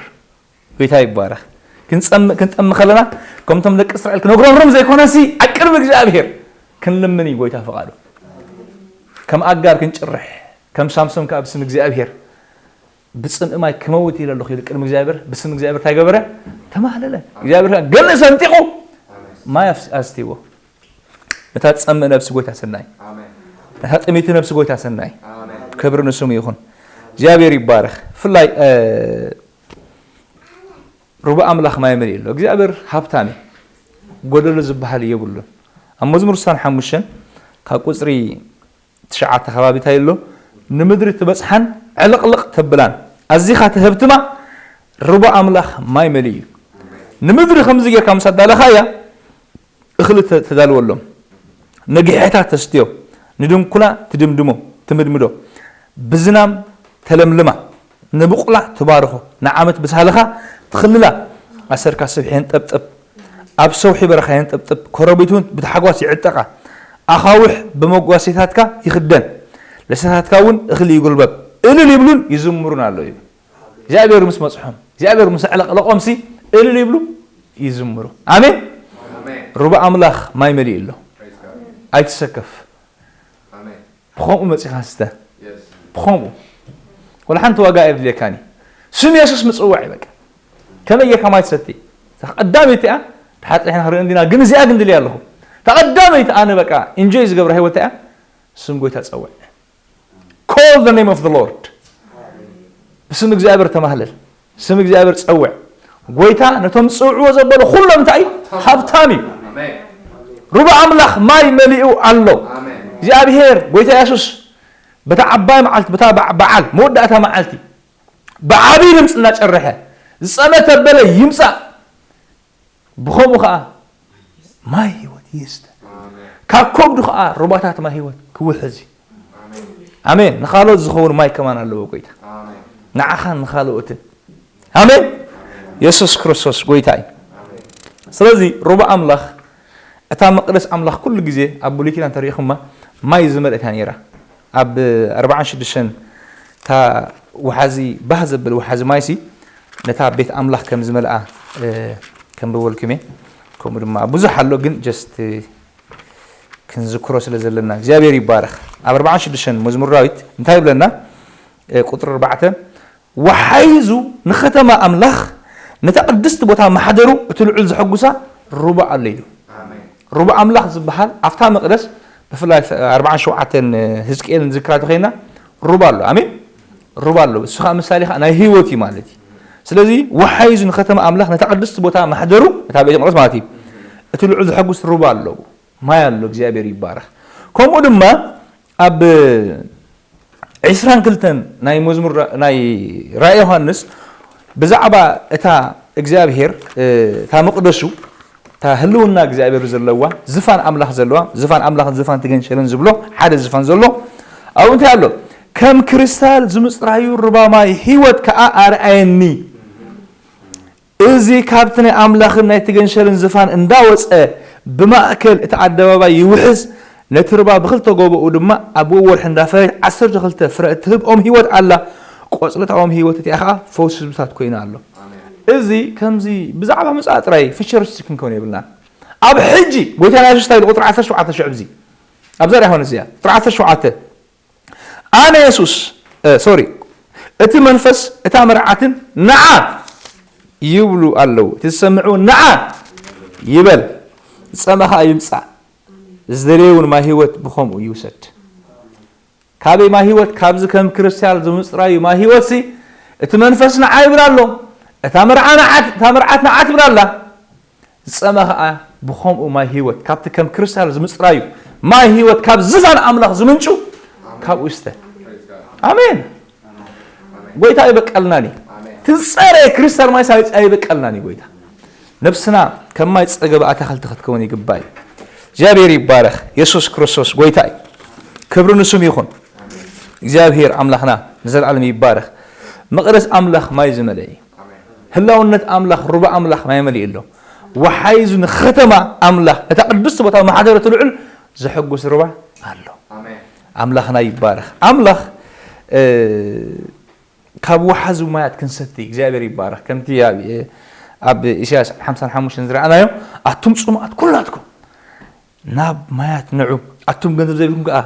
ጎይታ ይባረኽ። ክንጸም-፣ ክንጠም ከለና፣ ከምቶም ደቂ እስራኤል ክነጉረምርም ዘይኮነሲ፣ ኣብ ቅድሚ እግዚኣብሔር ክንልምን እዩ ጎይታ ፍቓዱ። ከም ኣጋር ክንጭርሕ፣ ከም ሳምሶን ከኣ ብስም እግዚኣብሔር ብጽምኢ ማይ ክመውት ኢለ ኣለኹ ኢሉ ቅድሚ እግዚኣብሔር፣ ብስም እግዚኣብሔር እንታይ ገበረ? ተማህለለ። እግዚኣብሔር ከኣ ገንኢ ሰንጢቑ ማይ ኣፍስ-፣ ኣስትይዎ። ነታ ትጸምእ ነብሲ ጎይታ ሰናይ። ኣሜን። ነታ ጥሜቲ ነብሲ ጎይታ ሰናይ። ኣሜን። ክብሪ ንስሙ ይኹን። እግዚኣብሔር ይባረኽ። ብፍላይ፣ እ፣ ሩባ ኣምላኽ ማይ መሊኡ ኣሎ። እግዚኣብሔር ሃብታም እዩ። ጎደሎ ዝበሃል የብሉን። ኣብ መዝሙር ስሳን ሓሙሽተን ካብ ቁጽሪ ትሽዓተ ከባቢ እንታይ ኣሎ? ንምድሪ ትበጽሓን ዕልቕልቕ ተብላን ኣዚኻ ትህብትማ ሩባ ኣምላኽ ማይ መሊኡ እዩ። ንምድሪ ከምዚ ጌርካ ምስ ኣዳለኻያ እኽሊ ተ-፣ ተዳልወሎም፣ ነጊሐታ ተስትዮ፣ ንድንኩላ ትድምድሞ፣ ትምድምዶ፣ ብዝናም ተለምልማ፣ ንብቑላ ትባርኾ፣ ንዓመት ብሳህልኻ ትኽልላ። ኣሰርካ ስብሒ የንጠብጥብ፣ ኣብ ሰውሒ በረኻ የንጠብጥብ፣ ኮረብቱ ብታሕጓስ ይዕጠቓ፣ ኣኻውሕ ብመጓሴታትካ ይኽደን፣ ለሰታትካ እውን እኽሊ ይጉልበብ፣ እልል ይብሉን ይዝምሩን ኣለዉ ይብል። እግዚኣብሔር ምስ መጽሖም፣ እግዚኣብሔር ምስ ኣዕለቕለቖምሲ እልል ይብሉ ይዝምሩ። ኣሜን። ኣሜን። ሩባ ኣምላኽ ማይ መሊኡ ኣሎ። Praise God። ኣይትሰከፍ። ኣሜን። ብኸምኡ መጺኻ ስተ። የስ። ብኸምኡ። ወላ ሓንቲ ዋጋ ኣየድልየካን እዩ። ስም የሱስ ምጽዋዕ እዩ በቃ። ከመይ ጌርካ ማይ ትሰቲ? እታ ቀዳመይቲ እያ፣ ተሓጺሕና ክንርኢ እንዲና፣ ግን እዚኣ ግን ድልያ ኣለኹ። እታ ቀዳመይቲ ኣነ በቃ ኢንጆይ ዝገብራ ህይወት እያ፣ ስም ጎይታ ጸውዕ። Call the name of the Lord። ብስም እግዚኣብሔር ተማህለል። ስም እግዚኣብሔር ጸውዕ። ጎይታ ነቶም ዝጽውዕዎ ዘበሉ ኩሎም እንታይ እዩ? ሃብታም እዩ። ኣሜን። ሩባ ኣምላኽ ማይ መሊኡ ኣሎ። ኣሜን። እግዚኣብሔር፣ ጎይታ የሱስ፣ በታ ዓባይ መዓልቲ፣ በታ በዓ-፣ በዓል መወዳእታ መዓልቲ፣ ብዓብዪ ድምፂ እናጨርሐ፣ ዝጸመተ በለ ይምጻእ። ብኸምኡ ኸዓ ማይ ህይወት ይስተ። ኣሜን። ካብ ከብዱ ኸዓ ሩባታት ማይ ህይወት ክውሕዝ እዩ። ኣሜን። ኣሜን። ንኻልኦት ዝኸውን ማይ ከማን ኣለዎ ጎይታ። ኣሜን። ንዓኻን ንኻልኦትን። ኣሜን። የሱስ ክርስቶስ ጎይታ እዩ። ስለዚ ሩባ ኣምላኽ፣ እታ መቕደስ ኣምላኽ ኩሉ ግዜ ኣብ ብሉይ ኪዳን ተሪኢኹማ ማይ ዝመልአት እያ ነይራ። ኣብ ኣርብዓን ሽዱሽተን እታ ወሓዚ፣ ባህ ዘብል ወሓዚ ማይሲ ነታ ቤት ኣምላኽ ከም ዝመልኣ፣ እ፣ ከንብበልኩም እየ። ከምኡ ድማ ብዙሕ ኣሎ፣ ግን just፣ እ፣ ክንዝክሮ ስለ ዘለና እግዚኣብሔር ይባረኽ። ኣብ ኣርብዓን ሽዱሽተን መዝሙር ዳዊት እንታይ ይብለና? እ፣ ቁጥሪ ኣርባዕተ፣ "ወሓይዙ ንኸተማ ኣምላኽ፣ ነታ ቅድስቲ ቦታ ማሕደሩ፣ እቲ ልዑል ዘሐጉሳ ሩባ ኣሎ" ኢሉ። ኣሜን። ሩባ ኣምላኽ ዝበሃል ኣብታ መቕደስ፣ ብፍላይ ኣርብዓን ሸውዓተን ህዝቅኤልን ዝክራ ተኸይና ሩባ ኣሎ። ኣሜን። ሩባ ኣሎ። እሱ ኸዓ ምሳሌ ኸዓ ናይ ህይወት እዩ ማለት እዩ። ስለዚ ወሓይዙ ንኸተማ ኣምላኽ፣ ነታ ቅድስቲ ቦታ ማሕደሩ፣ ነታ ቤተ መቕደስ ማለት እዩ። እቲ ልዑል ዘሐጉስ ሩባ ኣሎ። ማይ ኣሎ። እግዚኣብሔር ይባረኽ። ከምኡ ድማ ኣብ ዒስራን ክልተን ናይ መዝሙር ራ-፣ ናይ ራእይ ዮሃንስ ብዛዕባ እታ እግዚኣብሔር፣ እ፣ እታ መቕደሱ፣ እታ ህልውና እግዚኣብሔር ዘለዋ፣ ዝፋን ኣምላኽ ዘለዋ፣ ዝፋን ኣምላኽን ዝፋን ትገንሸልን ዝብሎ ሓደ ዝፋን ዘሎ፣ ኣብኡ እንታይ ኣሎ? "ከም ክሪስታል ዝምጽራዩ ሩባ ማይ ህይወት ከኣ ኣርኣየኒ። እዚ ካብቲ ናይ ኣምላኽን ናይ ትገንሸልን ዝፋን እንዳወጸ ብማእከል እቲ ኣደባባይ ይውሕዝ፣ ነቲ ሩባ ብኽልተ ጎቦኡ ድማ ኣብ ወርሒ እንዳፈረየት ዓሰርተ ክልተ ፍረ እትህብ ኦም ህይወት ኣላ፣ ቆጽሊ እታ ኦም ህይወት እቲኣ ኸኣ ፈውሲ ህዝብታት ኮይና ኣሎ።" ኣሜን። እዚ ከምዚ ብዛዕባ ምጽኣት ጥራይ ፊቸሪስቲክ ክንከውን የብልናን። ኣብ ሕጂ ጎይታና የሱስ እንታይ ኢሉ? ቁጽሪ ዓሰርተ ሸውዓተ ሽዑ ኣብዚ፣ ኣብዛ ራእይ ዮሃንስ እዚኣ፣ ቁጽሪ ዓሰርተ ሸውዓተ፣ ኣነ የሱስ፣ እ፣ ሶሪ፣ እቲ መንፈስ፣ እታ መርዓትን ንዓ ይብሉ ኣለዉ። እቲ ዝሰምዕ እውን ንዓ ይበል። ዝጸመ ኸኣ ይምጻእ። ዝደለየ እውን ማይ ህይወት ብኸምኡ ይውሰድ። ካበይ ማይ ህይወት? ካብዚ ከም ክርስቲያን ዝምጽራዩ ማይ ህይወትሲ፣ እቲ መንፈስ ንዓ ይብል ኣሎ። እታ መርዓ ንዓ፣ እታ መርዓት ንዓ ትብል ኣላ። ዝጸመ ኸኣ ብኸምኡ ማይ ህይወት፣ ካብቲ ከም ክርስቲያን ዝምጽራዩ ማይ ህይወት፣ ካብ ዝፋን ኣምላኽ ዝምንጩ፣ ካብኡ ይስተ። ኣሜን። ጎይታ ኣይበቀልናን እዩ። ትጸረ ክርስቲያን ማይ ሳይጽ ኣይበቀልናን እዩ ጎይታ። ነብስና ከም ማይ ጸገበ ኣታኽልቲ ክትከውን ይግባእ እዩ። እግዚኣብሔር ይባረኽ። የሱስ ክርስቶስ ጎይታ እዩ። ክብሪ ንስም ይኹን። እግዚኣብሔር ኣምላኽና ንዘለዓለም ይባረኽ። መቕደስ ኣምላኽ ማይ ዝመልአ እዩ። ህላውነት ኣምላኽ፣ ሩባ ኣምላኽ ማይ መሊኡ ኣሎ። ወሓይዙ ንኸተማ ኣምላኽ፣ ነታ ቅድስቲ ቦታ ማሕደረ ትልዑል ዘሐጉስ ሩባ ኣሎ። ኣምላኽና ይባረኽ። ኣምላኽ፣ እ፣ ካብ ወሓዚ ማያት ክንሰቲ እግዚኣብሔር ይባረኽ። ከምቲ ኣብ፣ ኣብ ኢሳያስ ሓምሳን ሓሙሽተን ዝረኣናዮ፣ ኣቱም ጽሙኣት ኩላትኩም ናብ ማያት ንዑ፣ ኣቱም ገንዘብ ዘይብልኩም ከኣ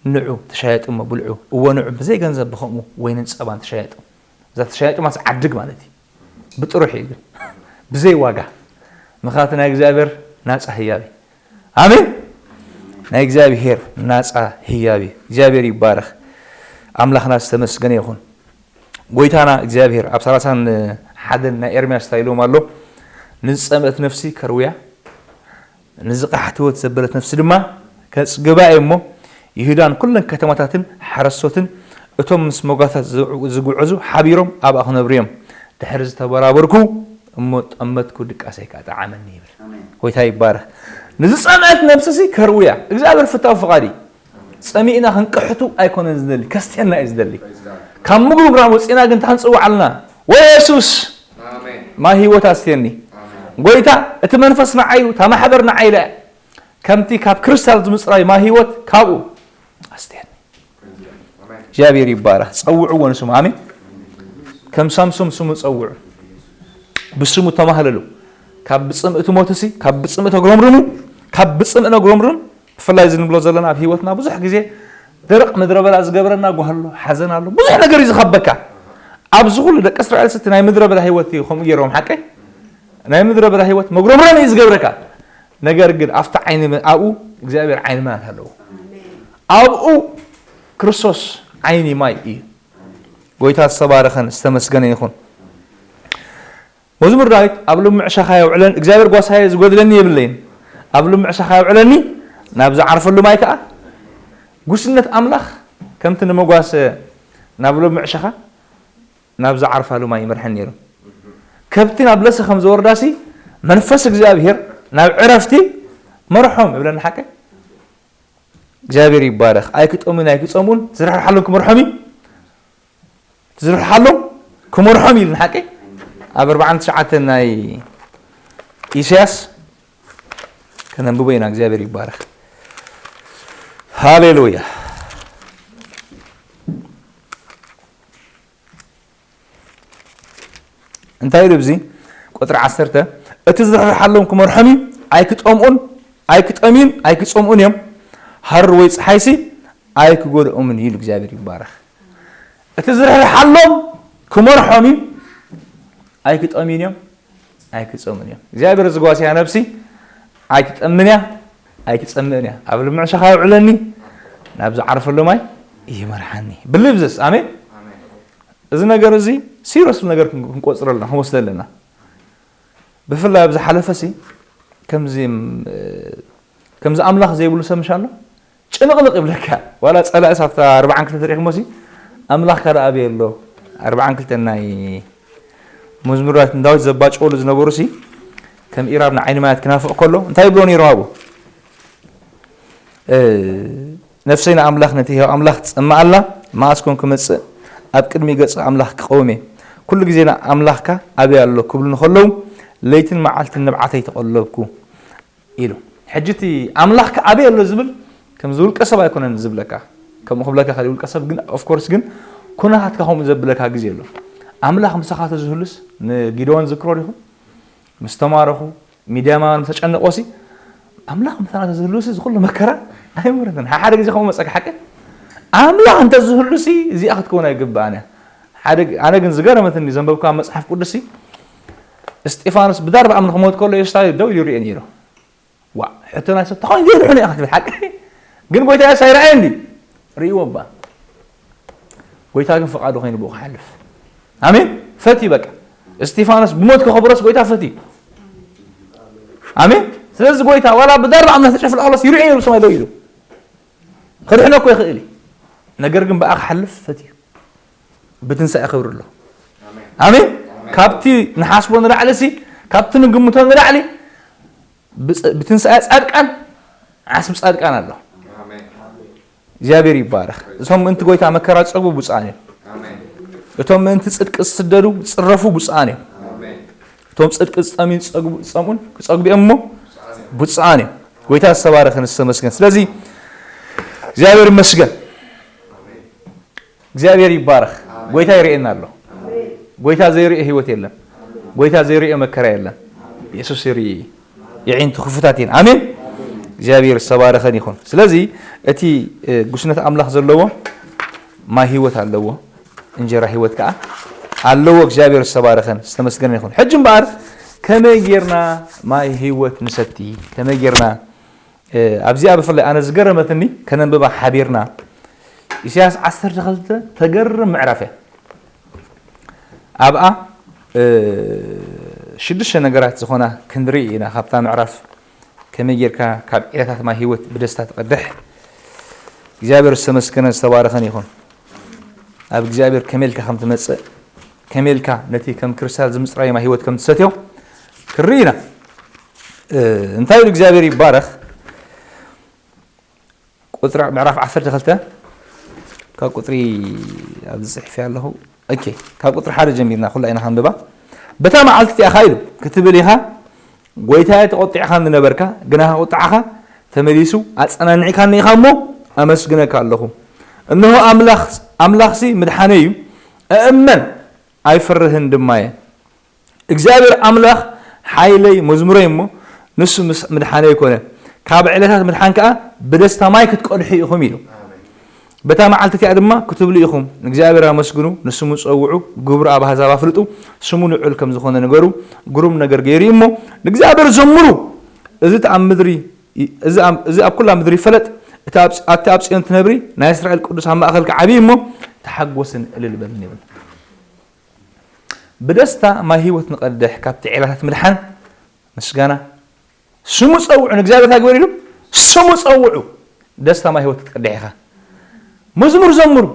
ንዑ፣ ተሻየጡ እሞ ብልዑ። እወ ንዑ፣ ብዘይ ገንዘብ ብኸምኡ ወይንን ጸባን ተሻየጡ። እዛ ተሻየጡ ማለት ዓድግ ማለት እዩ። ብጥሩሕ እዩ ግን። ብዘይ ዋጋ። ምኽንያቱ ናይ እግዚኣብሔር ናጻ ህያብ እዩ። ኣሜን። ናይ እግዚኣብሔር ናጻ ህያብ እዩ። እግዚኣብሔር ይባረኽ። ኣምላኽና ዝተመስገነ ይኹን። ጎይታና እግዚኣብሔር ኣብ ሰላሳን ሓደን ናይ ኤርምያስ እንታይ ኢሎም ኣሎ? "ንዝጸምአት ነፍሲ ከርውያ፣ ንዝቐሓት ህይወት ዘበለት ነፍሲ ድማ ከጽግባ እየ እሞ፣ ይሁዳን ኩለን ከተማታትን ሓረስቶትን እቶም ምስ መጓታት ዝጉ-፣ ዝጉዕዙ ሓቢሮም ኣብኣ ክነብሩ እዮም። ድሕሪ ዝተበራበርኩ እሞ ጠመትኩ፣ ድቃሰይ ከኣ ጠዓመኒ" ይብል። ኣሜን። ጎይታ ይባረኽ። ንዝጸምአት ነፍሲ ሲ ከርውያ፣ እግዚኣብሔር ፍታው ፍቓድ እዩ። ጸሚእና ክንቅሕቱ ኣይኮነን ዝደሊ፣ ከስትየና እዩ ዝደሊ። ካብ ምጉርምራም ወጺና ግን እንታይ ክንጽውዕ ኣለና? "ወይ የሱስ፣ ኣሜን። ማይ ህይወት ኣስትየኒ። ኣሜን። ጎይታ፣ እቲ መንፈስ ንዓይ እዩ፣ እታ ማሕበር ንዓይ ኢለ፣ ከምቲ ካብ ክርስታል ዝምጽራይ ማይ ህይወት ካብኡ ኣስትየኒ።" ኣሜን። እግዚኣብሔር ይባረኽ። ጸውዕዎ ንስሙ። ኣሜን። ከም ሳምሶም ስሙ ጸውዑ። ብስሙ ተማህለሉ። ካብ ብጽምእ ትሞቱ ሲ፣ ካብ ብጽምእ ተጉረምርሙ፣ ካብ ብጽምእ ነጉረምርም። ብፍላይ እዚ ንብሎ ዘለና ኣብ ህይወትና ብዙሕ ግዜ ደረቕ ምድረ በዳ ዝገብረና ጓህሎ፣ ሓዘን ኣሎ፣ ብዙሕ ነገር እዩ ዝኸበካ። ኣብዚ ኩሉ ደቂ እስራኤል ስቲ ናይ ምድረ በዳ ህይወት እዩ ከምኡ ገይሮም፣ ሓቀይ? ናይ ምድረ በዳ ህይወት መጉረምረም እዩ ዝገብረካ። ነገር ግን ኣብቲ ዓይኒ መ-፣ ኣብኡ እግዚኣብሔር ዓይኒ ማያት ኣለዎ። ኣብኡ ክርስቶስ ዓይኒ ማይ እዩ። ጎይታ ዝተባረኸን ዝተመስገነ ይኹን። መዝሙር ዳዊት፣ "ኣብ ልሙዕ ሻኻ የውዕለን እግዚኣብሔር ጓሳየ፣ ዝጎድለኒ የብለይን። ኣብ ልሙዕ ሻኻ የውዕለኒ፣ ናብ ዝዓርፈሉ ማይ ከኣ" ጉስነት ኣምላኽ ከምቲ ንመጓሰ ናብ ልሙዕ ሻኻ ናብ ዝዓርፋሉ ማይ ይመርሐን ነይሩ። ከብቲ ናብ ለሰ ከም ዝወርዳሲ መንፈስ እግዚኣብሔር ናብ ዕረፍቲ መርሖም ይብለና ሓቀ። እግዚኣብሔር ይባረኽ። ኣይክጠሙን ኣይክጸምኡን፣ ዝርሕርሓሎም ክመርሖም እዩ። ዝርሕርሓሎም ክመርሖም እዩ ኢሉ ሓቀ። ኣብ ኣርብዓን ትሽዓተን ናይ ኢሳያስ ከነንብቦ ኢና። እግዚኣብሔር ይባረኽ። ሃሌሉያ። እንታይ ኢሉ ኣብዚ ቁጽሪ ዓሰርተ? "እቲ ዝርሕርሓሎም ክመርሖም እዩ፣ ኣይክጠምኡን፣ ኣይክጠምዩን፣ ኣይክጸምኡን እዮም። ሃሩር ወይ ጸሓይሲ ኣይክጎድኦምን እዩ" ኢሉ። እግዚኣብሔር ይባረኽ። እቲ ዝርሕርሓሎም ክመርሖም እዩ፣ ኣይክጠምዩን እዮም፣ ኣይክጸምኡን እዮም። እግዚኣብሔር ዝጓስያ ነብሲ ኣይትጠምን እያ፣ ኣይትጸምእን እያ። ኣብ ልምዕ ሸኻ የውዕለኒ፣ ናብ ዝዓርፈሉ ማይ ይመርሓኒ። ብልብዝስ፣ ኣሜን። ኣሜን። እዚ ነገር እዚ ሲሪየስ ነገር ክን-፣ ክንቆጽሮ ኣለና፣ ክንወስዶ ኣለና። ብፍላይ ኣብ ዝሓለፈ ሲ፣ ከምዚ፣ እ፣ ከምዚ ኣምላኽ ዘይብሉ ሰብ ምሽ ኣሎ? ጭንቕንቕ ይብለካ። ዋላ ጸላእስ ኣብታ ኣርብዓን ክልተ ተሪኽሞ ሲ፣ ኣምላኽ ካልእ ኣበይ ኣሎ? ኣርብዓን ክልተ ናይ መዝሙር ዳዊት፣ ንዳዊት ዘባጭወሉ ዝነበሩ ሲ፣ ከም ኢራብ ንዓይኒ ማያት ክናፍቕ ከሎ፣ እንታይ ይብሎ ነይሩ ኣብኡ? እ፣ ነፍሰይ ንኣምላኽ፣ ነቲ ህያው ኣምላኽ ትጸምእ ኣላ። መዓስ ኮን ክመጽእ ኣብ ቅድሚ ገጽ ኣምላኽ ክቐውም እየ? ኩሉ ግዜ ንኣምላኽካ ኣበይ ኣሎ ክብሉ ንኸለዉ፣ ለይትን መዓልትን ንብዓተይ ተቐለብኩ ኢሉ። ሕጂ እቲ ኣምላኽካ ኣበይ ኣሎ ዝብል ከምዚ ውልቀ ሰብ ኣይኮነን ዝብለካ። ከምኡ ክብለካ ይኽእል ውልቀ ሰብ፣ ግን ኦፍ ኮርስ ግን ኩነታትካ ከምኡ ዘብለካ ግዜ ኣሎ። ኣምላኽ ምሳኻ ተዝህሉስ ንጊደዎን ዝክሮ ዲኹም? ምስ ተማረኹ፣ ሚድያማውያን ምስ ተጨነቑ ሲ፣ ኣምላኽ ምሳና ተዝህሉ ሲ፣ ዝኹሉ መከራ ኣይምረትን። ሓደ ግዜ ከምኡ መጸካ ሓቂ? ኣምላኽ እንተዝህሉሲ እዚኣ ክትከውን ኣይግብኣን እያ። ሓደ ኣነ ግን ዝገረመትኒ ዘንበብካ መጽሓፍ ቅዱስሲ፣ እስጢፋኖስ ብዳርባ እምኒ ክሞት ከሎ የሱስ ደው ኢሉ ይርኢ ነይሩ። ዋ፣ ሕቶ ናይ ሰብ ተኾይኑ ዘይርሕኑ ኢኻ ትብል ሓቂ። ግን ጎይታ የሱስ ኣይረኣየን ድዩ? ርእይዎ እባ። ጎይታ ግን ፍቓዱ ኮይኑ ብኡ ክሓልፍ። ኣሜን። ፈትዩ በቃ። እስጢፋኖስ ብሞት ከኸብሮስ ጎይታ ፈትዩ። ኣሜን። ስለዚ ጎይታ ዋላ ብዳርባ እምኒ ተጨፍልቐሎስ ይርኦ ነይሩ ሰማይ ደው ኢሉ። ክድሕኖ እኮ ይኽእል እዩ። ነገር ግን ብኣ ክሓልፍ ፈትዩ። ብትንሳኤ ክብሪ ኣሎ። ኣሜን። ካብቲ ንሓስቦ ንላዕሊ ሲ፣ ካብቲ ንግምቶ ንላዕሊ ብጽ-፣ ብትንሳኤ ጻድቃን ዓስቢ ጻድቃን ኣሎ። እግዚኣብሔር ይባረኽ። እቶም ምእንቲ ጎይታ መከራ ዝጸግቡ ብፁዓን እዮም። እቶም ምእንቲ ጽድቂ ዝስደዱ ዝጽረፉ ብፁዓን እዮም። እቶም ጽድቂ ዝጠምዩ ዝጸግቡ፣ ዝጸምኡን ክጸግቡ እዮም እሞ ብፁዓን እዮም። ጎይታ ዝተባረኸን ዝተመስገን። ስለዚ እግዚኣብሔር ይመስገን። እግዚኣብሔር ይባረኽ። ጎይታ ይርእየና ኣሎ። ጎይታ ዘይርእዮ ህይወት የለን። ጎይታ ዘይርእዮ መከራ የለን። የሱስ ይርኢ። የዒንቱ ክፉታት እየን። ኣሜን። እግዚኣብሔር ዝተባረኸን ይኹን። ስለዚ እቲ፣ እ፣ ጉስነት ኣምላኽ ዘለዎ ማይ ህይወት ኣለዎ። እንጀራ ህይወት ከኣ ኣለዎ። እግዚኣብሔር ዝተባረኸን ዝተመስገነን ይኹን። ሕጂ እምበኣር ከመይ ጌርና ማይ ህይወት ንሰቲ? ከመይ ጌርና፣ እ፣ ኣብዚኣ ብፍላይ ኣነ ዝገረመትኒ ከነንብባ ሓቢርና። ኢሳያስ ዓሰርተ ክልተ ተገርም ምዕራፍ እያ። ኣብኣ፣ እ፣ ሽዱሽተ ነገራት ዝኾና ክንርኢ ኢና። ካብታ ምዕራፍ ከመይ ጌርካ ካብ ዒላታት ማይ ህይወት ብደስታ ትቐድሕ? እግዚኣብሔር ዝተመስገነ ዝተባረኸን ይኹን። ኣብ እግዚኣብሔር ከመይ ኢልካ ከም ትመጽእ፣ ከመይ ኢልካ ነቲ ከም ክርስትያን ዝምጽራይ ማይ ህይወት ከም ትሰትዮ ክንርኢ ኢና። እ፣ እንታይ ኢሉ እግዚኣብሔር ይባረኽ? ቁጽሪ ምዕራፍ ዓሰርተ ክልተ ካብ ቁጽሪ ኣብዚ ጽሒፈ ኣለኹ። ኦኬ፣ ካብ ቁጽሪ ሓደ ጀሚርና ኩላ ኢና ክንብባ። በታ መዓልቲ እቲኣ ኢሉ ክትብል ኢኻ፣ ጎይታየ ተቖጢዕካ ዝነበርካ፣ ግና ካብ ቁጥዓኻ ተመሊሱ ኣጸናኒዕካኒ ኢኻ እሞ ኣመስግነካ ኣለኹ። እንሆ ኣምላኽ፣ ኣምላኽሲ ምድሓነይ እዩ፣ እእመን ኣይፈርህን ድማ እየ። እግዚኣብሔር ኣምላኽ ሓይለይ መዝሙረይ እሞ ንሱ ምስ ምድሓነይ ኮነ። ካብ ዕለታት ምድሓን ከኣ ብደስታ ማይ ክትቀድሑ ኢኹም ኢሉ። በታ መዓልቲ እቲኣ ድማ ክትብሉ ኢኹም፣ ንእግዚኣብሔር ኣመስግኑ፣ ንስሙ ጸውዑ፣ ግብሩ ኣብ ኣህዛብ ኣፍልጡ፣ ስሙ ልዑል ከም ዝኾነ ንገሩ፣ ግሩም ነገር ገይሩ እዩ እሞ ንእግዚኣብሔር ዘምሩ። እዚ እቲ ኣብ ምድሪ፣ እዚ ኣብ፣ እዚ ኣብ ኩላ ምድሪ ይፈለጥ፣ እቲ ኣብ፣ ኣቲ ኣብ ጽዮን ትነብሪ ናይ እስራኤል ቅዱስ ኣብ ማእከልኪ ዓብዪ እሞ ተሓጎስን እልል በልን ይብል። ብደስታ ማይ ህይወት ንቐድሕ፣ ካብቲ ዒላታት ምድሓን ምስጋና። ስሙ ጸውዑ፣ ንእግዚኣብሔር እንታይ ግበሩ ኢሉ? ስሙ ጸውዑ። ደስታ ማይ ህይወት ክትቀድሕ ኢኻ። መዝሙር ዘምሩ።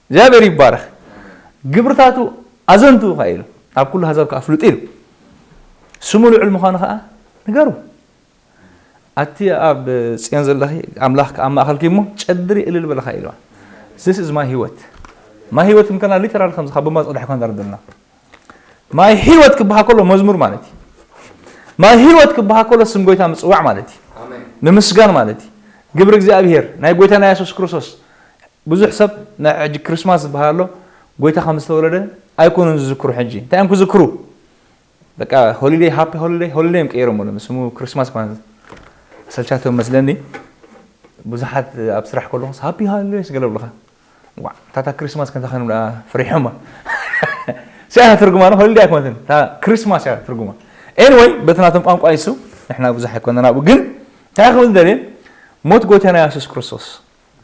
እግዚኣብሔር ይባረኽ። ግብርታቱ ኣዘንቱ ኢኻ ኢሉ። ኣብ ኩሉ ኣህዛብ ከኣ ኣፍልጡ ኢሉ። ስሙ ልዑል ምዃኑ ከኣ ንገሩ። ኣቲ ኣብ ጽዮን ዘለኺ ኣምላኽ ኣብ ማእከልኪ እሞ ጨድሪ እልል በልኻ ኢልዋ። This is my ህይወት። ማይ ህይወት እንከና ሊተራል ከምዚ ካብ ቧንቧ ዝቐድሐ እኳ ንዛረብ ዘለና። ማይ ህይወት ክበሃል ከሎ መዝሙር ማለት እዩ። ማይ ህይወት ክበሃል ከሎ ስም ጎይታ ምጽዋዕ ማለት እዩ። ኣሜን። ምምስጋን ማለት እዩ። ግብሪ እግዚኣብሔር፣ ናይ ጎይታና የሱስ ክርስቶስ። ብዙሕ ሰብ ናይ ሕጂ ክርስማስ ዝበሃል ኣሎ፣ ጎይታ ከም ዝተወለደ ኣይኮኑን ዝዝክሩ ሕጂ። እንታይ እዮም ክዝክሩ? በቃ ሆሊደይ፣ ሃፒ ሆሊደይ፣ ሆሊደይ እዮም ቀይሮምሉ። ስሙ ክርስማስ እኳ ኣሰልቻቶም መስለኒ። ብዙሓት ኣብ ስራሕ ከለኹስ ሃፒ ሆሊደይስ ገለ ይብሉኻ። ዋ፣ ታታ ክርስማስ ከምታ ከንብላ ፈሪሖማ። ሲያ ትርጉማ ነው፣ ሆሊደይ ኣይኮነትን። እታ ክርስማስ እያ ትርጉማ። ኤኒወይ፣ በቲ ናቶም ቋንቋ ይሱ፣ ንሕና ብዙሕ ኣይኮነን ኣብኡ። ግን እንታይ ክብል ደልየ? ሞት ጎይታና የሱስ ክርስቶስ፣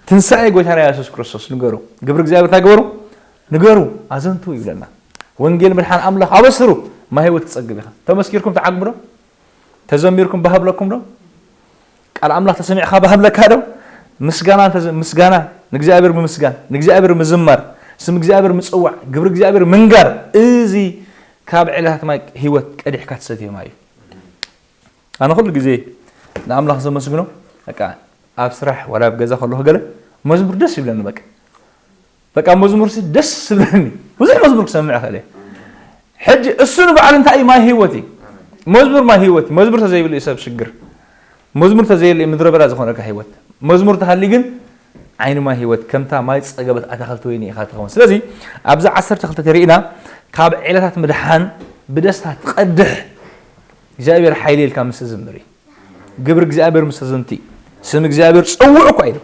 ትንሳኤ ጎይታና የሱስ ክርስቶስ ንገሩ። ግብሪ እግዚኣብሔር እንታይ ግበሩ? ንገሩ፣ ኣዘንቱ ይብለና። ወንጌል ምድሓን ኣምላኽ ኣበስሩ፣ ማይ ህይወት ትጸግብ ኢኻ። ተመስኪርኩም ትዓግቡ ዶ? ተዘሚርኩም ባህብለኩም ዶ? ቃል ኣምላኽ ተሰሚዕካ ባህብለካ ዶ? ምስጋና እንተ-፣ ምስጋና ንእግዚኣብሔር ምምስጋን፣ ንእግዚኣብሔር ምዝማር፣ ስም እግዚኣብሔር ምጽዋዕ፣ ግብሪ እግዚኣብሔር ምንጋር፣ እዚ ካብ ዕለታት ማይ ህይወት ቀዲሕካ ትሰትዮ ማይ እዩ። ኣነ ኩሉ ግዜ ንኣምላኽ ዘመስግኖ፣ በቃ ኣብ ስራሕ ዋላ ኣብ ገዛ ከለኹ ገለ መዝሙር ደስ ይብለኒ በቃ። በቃ መዝሙርሲ ደስ ዝብለኒ፣ ብዙሕ መዝሙር ክሰምዕ እኽእል እየ። ሕጂ እሱ ንባዕሉ እንታይ እዩ? ማይ ህይወት እዩ። መዝሙር ማይ ህይወት እዩ። መዝሙር ተዘይብሉ እዩ ሰብ ሽግር። መዝሙር ተዘየለ እዩ ምድረ በዳ ዝኾነካ ህይወት። መዝሙር ተሃልዩ ግን ዓይኒ ማይ ህይወት፣ ከምታ ማይ ዝጸገበት ኣታኽልቲ ወይኒ ኢኻ ትኸውን። ስለዚ ኣብዚ ዓሰርተ ክልተ ተሪእና ካብ ዒላታት ምድሓን ብደስታ ትቐድሕ እግዚኣብሔር ሓይሊ ኢልካ ምስ ትዝምር እዩ። ግብሪ እግዚኣብሔር ምስ ተዘንቲ እዩ። ስም እግዚኣብሔር ጸውዑ እኳ ኢሉ።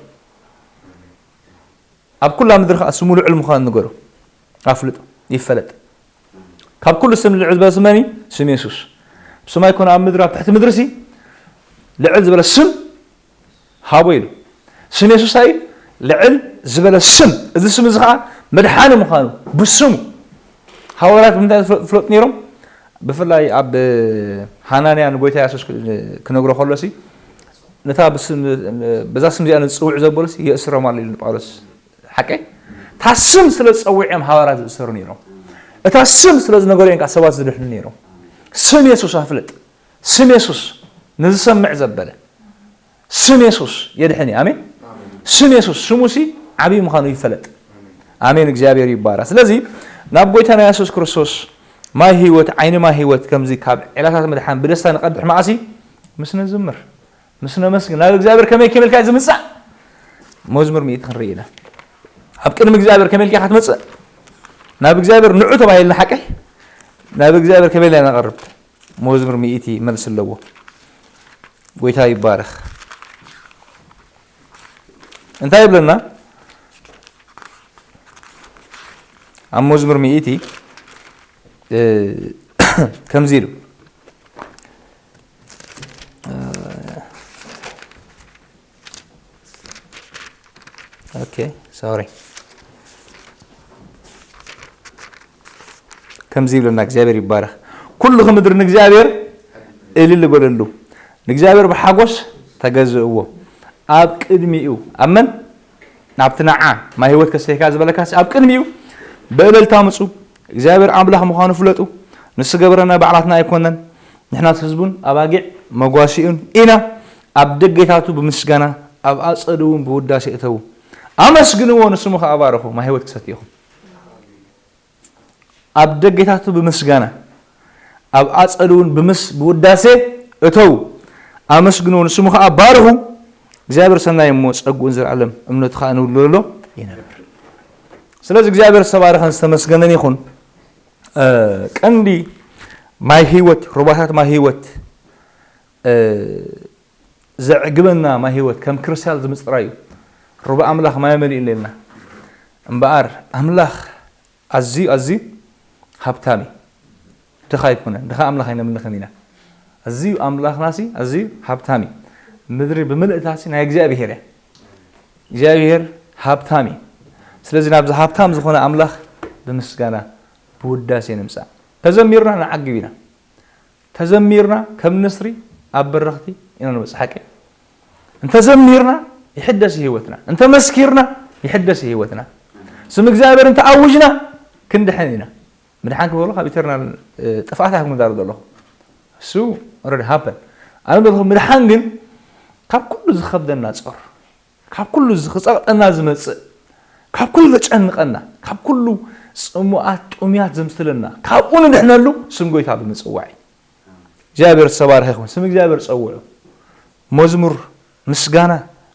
ኣብ ኩላ ምድሪ ከኣ ስሙ ልዑል ምዃኑ ንገሩ። ኣፍልጡ፣ ይፈለጥ። ካብ ኩሉ ስም ልዑል ዝበለ ስም መን እዩ? ስም የሱስ። ብሰማይ ኮነ ኣብ ምድሪ፣ ኣብ ትሕቲ ምድሪ ሲ ልዕል ዝበለ ስም ሃቦ ኢሉ። ስም የሱስ ኣይል ልዕል ዝበለ ስም። እዚ ስም እዚ ከኣ መድሓኒ ምዃኑ ብስሙ ሃዋርያት ብምንታይ ዝፍለ-፣ ዝፍለጡ ነይሮም? ብፍላይ ኣብ ሃናንያ ንጎይታ የሱስ ክ-፣ ክነግሮ ከሎ ሲ፣ ነታ ብስም፣ በዛ ስም እዚኣ ንጽውዕ ዘበሉ ሲ የእስሮም ኣሎ ኢሉ ንጳውሎስ። ሓቀይ? እታ ስም ስለ ዝጸውዕ እዮም ሃዋርያት ዝእሰሩ ነይሮም። እታ ስም ስለ ዝነገሩ እዮም ከኣ ሰባት ዝድሕኑ ነይሮም። ስም የሱስ ኣፍልጥ። ስም የሱስ ንዝሰምዕ ዘበለ። ስም የሱስ የድሕን እዩ። ኣሜን። ስም የሱስ ስሙ ሲ ዓብዪ ምዃኑ ይፈለጥ። ኣሜን። እግዚኣብሔር ይባረክ። ስለዚ ናብ ጎይታና የሱስ ክርስቶስ ማይ ህይወት፣ ዓይኒ ማይ ህይወት ከምዚ ካብ ዒላታት ምድሓን ብደስታ ንቐድሕ መዓሲ ምስ ነዝምር፣ ምስ ነመስግን፣ ናብ እግዚኣብሔር ከመይ ከመልካ ዝምጻእ መዝሙር ሚእቲ ክንርኢ ኢና። ኣብ ቅድሚ እግዚኣብሔር ከመልካ ክትመጽእ፣ ናብ እግዚኣብሔር ንዑ ተባሂልና ሓቀይ፣ ናብ እግዚኣብሔር ከመልካ ነቐርብ መዝሙር ሚእቲ መልሲ ኣለዎ። ጎይታ ይባረክ። እንታይ ይብለና? ኣብ መዝሙር ሚእቲ፣ እ፣ ከምዚ ኢሉ። እ፣ ኦኬ፣ ሶሪ። ከምዚ ይብለና፣ እግዚኣብሔር ይባረክ። "ኩልኹም ምድሪ ንእግዚኣብሔር እልል በለሉ፣ ንእግዚኣብሔር ብሓጎስ ተገዝእዎ። ኣብ ቅድሚኡ" ኣብ መን? ናብቲ ንዓ ማይ ህይወት ከስተይካ ዝበለካስ ኣብ ቅድሚኡ ብእልልታ ምጹ፣ እግዚኣብሔር ኣምላኽ ምዃኑ ፍለጡ። ንሱ ገበረና፣ ባዕላትና ኣይኮነን፣ ንሕናስ ህዝቡን ኣባጊዕ መጓሲኡን ኢና። ኣብ ደጌታቱ ብምስጋና፣ ኣብ ኣጸዱ እውን ብውዳሴ እተዉ። ኣመስግንዎ፣ ንስሙ ኸኣ ባርኹ። ማይ ህይወት ክሰቲ ኢኹም። ኣብ ደጌታቱ ብምስጋና፣ ኣብ ኣጸዱ እውን ብምስ-፣ ብውዳሴ እተዉ። ኣመስግንዎ፣ ንስሙ ኸኣ ባርኹ። እግዚኣብሔር ሰናይ እሞ ጸግኡን ዘልኣለም እምነቱ ኸኣ ንውልወሎ ይነብር። ስለዚ እግዚኣብሔር ዝተባረኸን ዝተመስገነን ይኹን። እ፣ ቀንዲ ማይ ህይወት፣ ሩባታት ማይ ህይወት፣ እ፣ ዘዕግበና ማይ ህይወት ከም ክርስቲያን ዝምጽ ጥራይ እዩ። ሩባ ኣምላኽ ማይ መሊኡ ኣለና። እምበኣር ኣምላኽ ኣዝዩ፣ ኣዝዩ ሃብታም እዩ። ድኻ ኣይኮነን። ድኻ ኣምላኽ ኣይነምልኽን ኢና። ኣዝዩ ኣምላኽናሲ ኣዝዩ ሃብታም እዩ። ምድሪ ብምልእታሲ ናይ እግዚኣብሄር እያ። እግዚኣብሄር ሃብታም እዩ። ስለዚ ናብዚ ሃብታም ዝኾነ ኣምላኽ ብምስጋና፣ ብውዳሴ ንምጻእ። ተዘሚርና ንዓግብ ኢና። ተዘሚርና ከም ንስሪ ኣብ በረኽቲ ኢና ንበጽሕ። ሓቂ? እንተዘሚርና ይሕደስ ህይወትና። እንተመስኪርና ይሕደስ ህይወትና። ስም እግዚኣብሔር እንተኣውጅና ክንድሕን ኢና። ምድሓን ክበሎ ካብ ኢተርናል፣ እ፣ ጥፍኣት ኣይኮንኩን ዛረብ ዘለኹ። እሱ ኦልሬዲ ሃፐን። ኣነ ዘለኹ ምድሓን ግን ካብ ኩሉ ዝኸብደና ጾር፣ ካብ ኩሉ ዝጸቕጠና ዝመጽእ፣ ካብ ኩሉ ዘጨንቐና፣ ካብ ኩሉ ጽሙኣት ጥሙያት ዘምስለና፣ ካብኡ ንድሕነሉ ስም ጎይታ ብምጽዋዕ እዩ። እግዚኣብሔር ዝተባረኸ ይኹን። ስም እግዚኣብሔር ጸውዑ። መዝሙር ምስጋና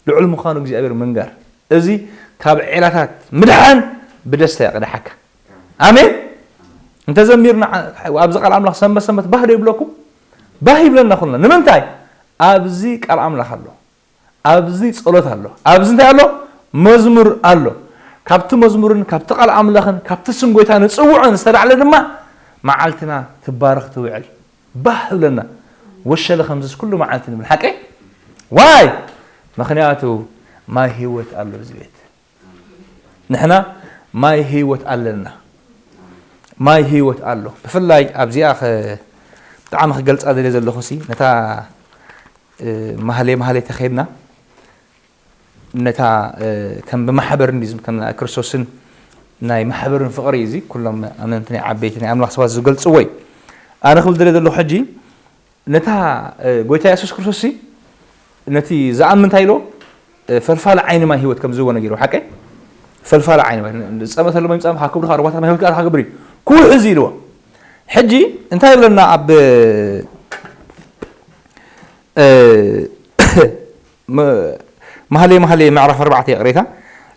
ልዑል ምዃኑ እግዚኣብሔር ምንጋር። እዚ ካብ ዒላታት ምድሓን ብደስታ የቕድሓካ። ኣሜን። እንተዘሚርና ኣብዚ ቃል ኣምላኽ ሰንበት ሰንበት ባህ ዶ ይብለኩም? ባህ ይብለና ኩልና። ንምንታይ? ኣብዚ ቃል ኣምላኽ ኣሎ። ኣብዚ ጸሎት ኣሎ። ኣብዚ እንታይ ኣሎ? መዝሙር ኣሎ። ካብቲ መዝሙርን ካብቲ ቃል ኣምላኽን ካብቲ ስም ጎይታ ንጽውዖን ዝተላዕለ ድማ መዓልትና ትባረኽ ትውዕል። ባህ ይብለና። ወሸለ ከምዚስ ኩሉ መዓልቲ ንብል። ሓቀይ? ዋይ! ምኽንያቱ ማይ ህይወት ኣሎ እዚ ቤት። ንሕና ማይ ህይወት ኣለና። ማይ ህይወት ኣሎ። ብፍላይ ኣብዚኣ ኸ-፣ ብጣዕሚ ክገልጻ ደልየ ዘለኹ ሲ፣ ነታ፣ እ፣ ማህሌ ማህሌ ተኸይድና፣ ነታ፣ እ፣ ከም ብማሕበር እንዲ ዝም-፣ ከም ናይ ክርስቶስን ናይ ማሕበርን ፍቕሪ እዩ እዚ። ኩሎም ኣመንቲ ናይ ዓበይቲ ናይ ኣምላኽ ሰባት ዝገልጽዎ እዩ። ኣነ ክብል ደልየ ዘለኹ ሕጂ፣ ነታ፣ እ፣ ጎይታ የሱስ ክርስቶስ ሲ፣ ነቲ ዝኣምን እንታይ ኢልዎ? እ፣ ፈልፋሊ ዓይኒ ማይ ህይወት ከም ዝህቦ ነጊርዎ። ሓቀይ? ፈልፋሊ ዓይኒ ማይ፣ ዝጸመ ተሎ ማይ ምጻም፣ ካብ ክብሪ፣ ካብ ሩባታት ማይ ህይወት ከኣ ክገብር እዩ። ክውሕዝ ኢልዎ። ሕጂ እንታይ ይብለና ኣብ፣ እ፣ መ-፣ መሃሌ መሃሌ ምዕራፍ ኣርባዕተ ይቕሬታ፣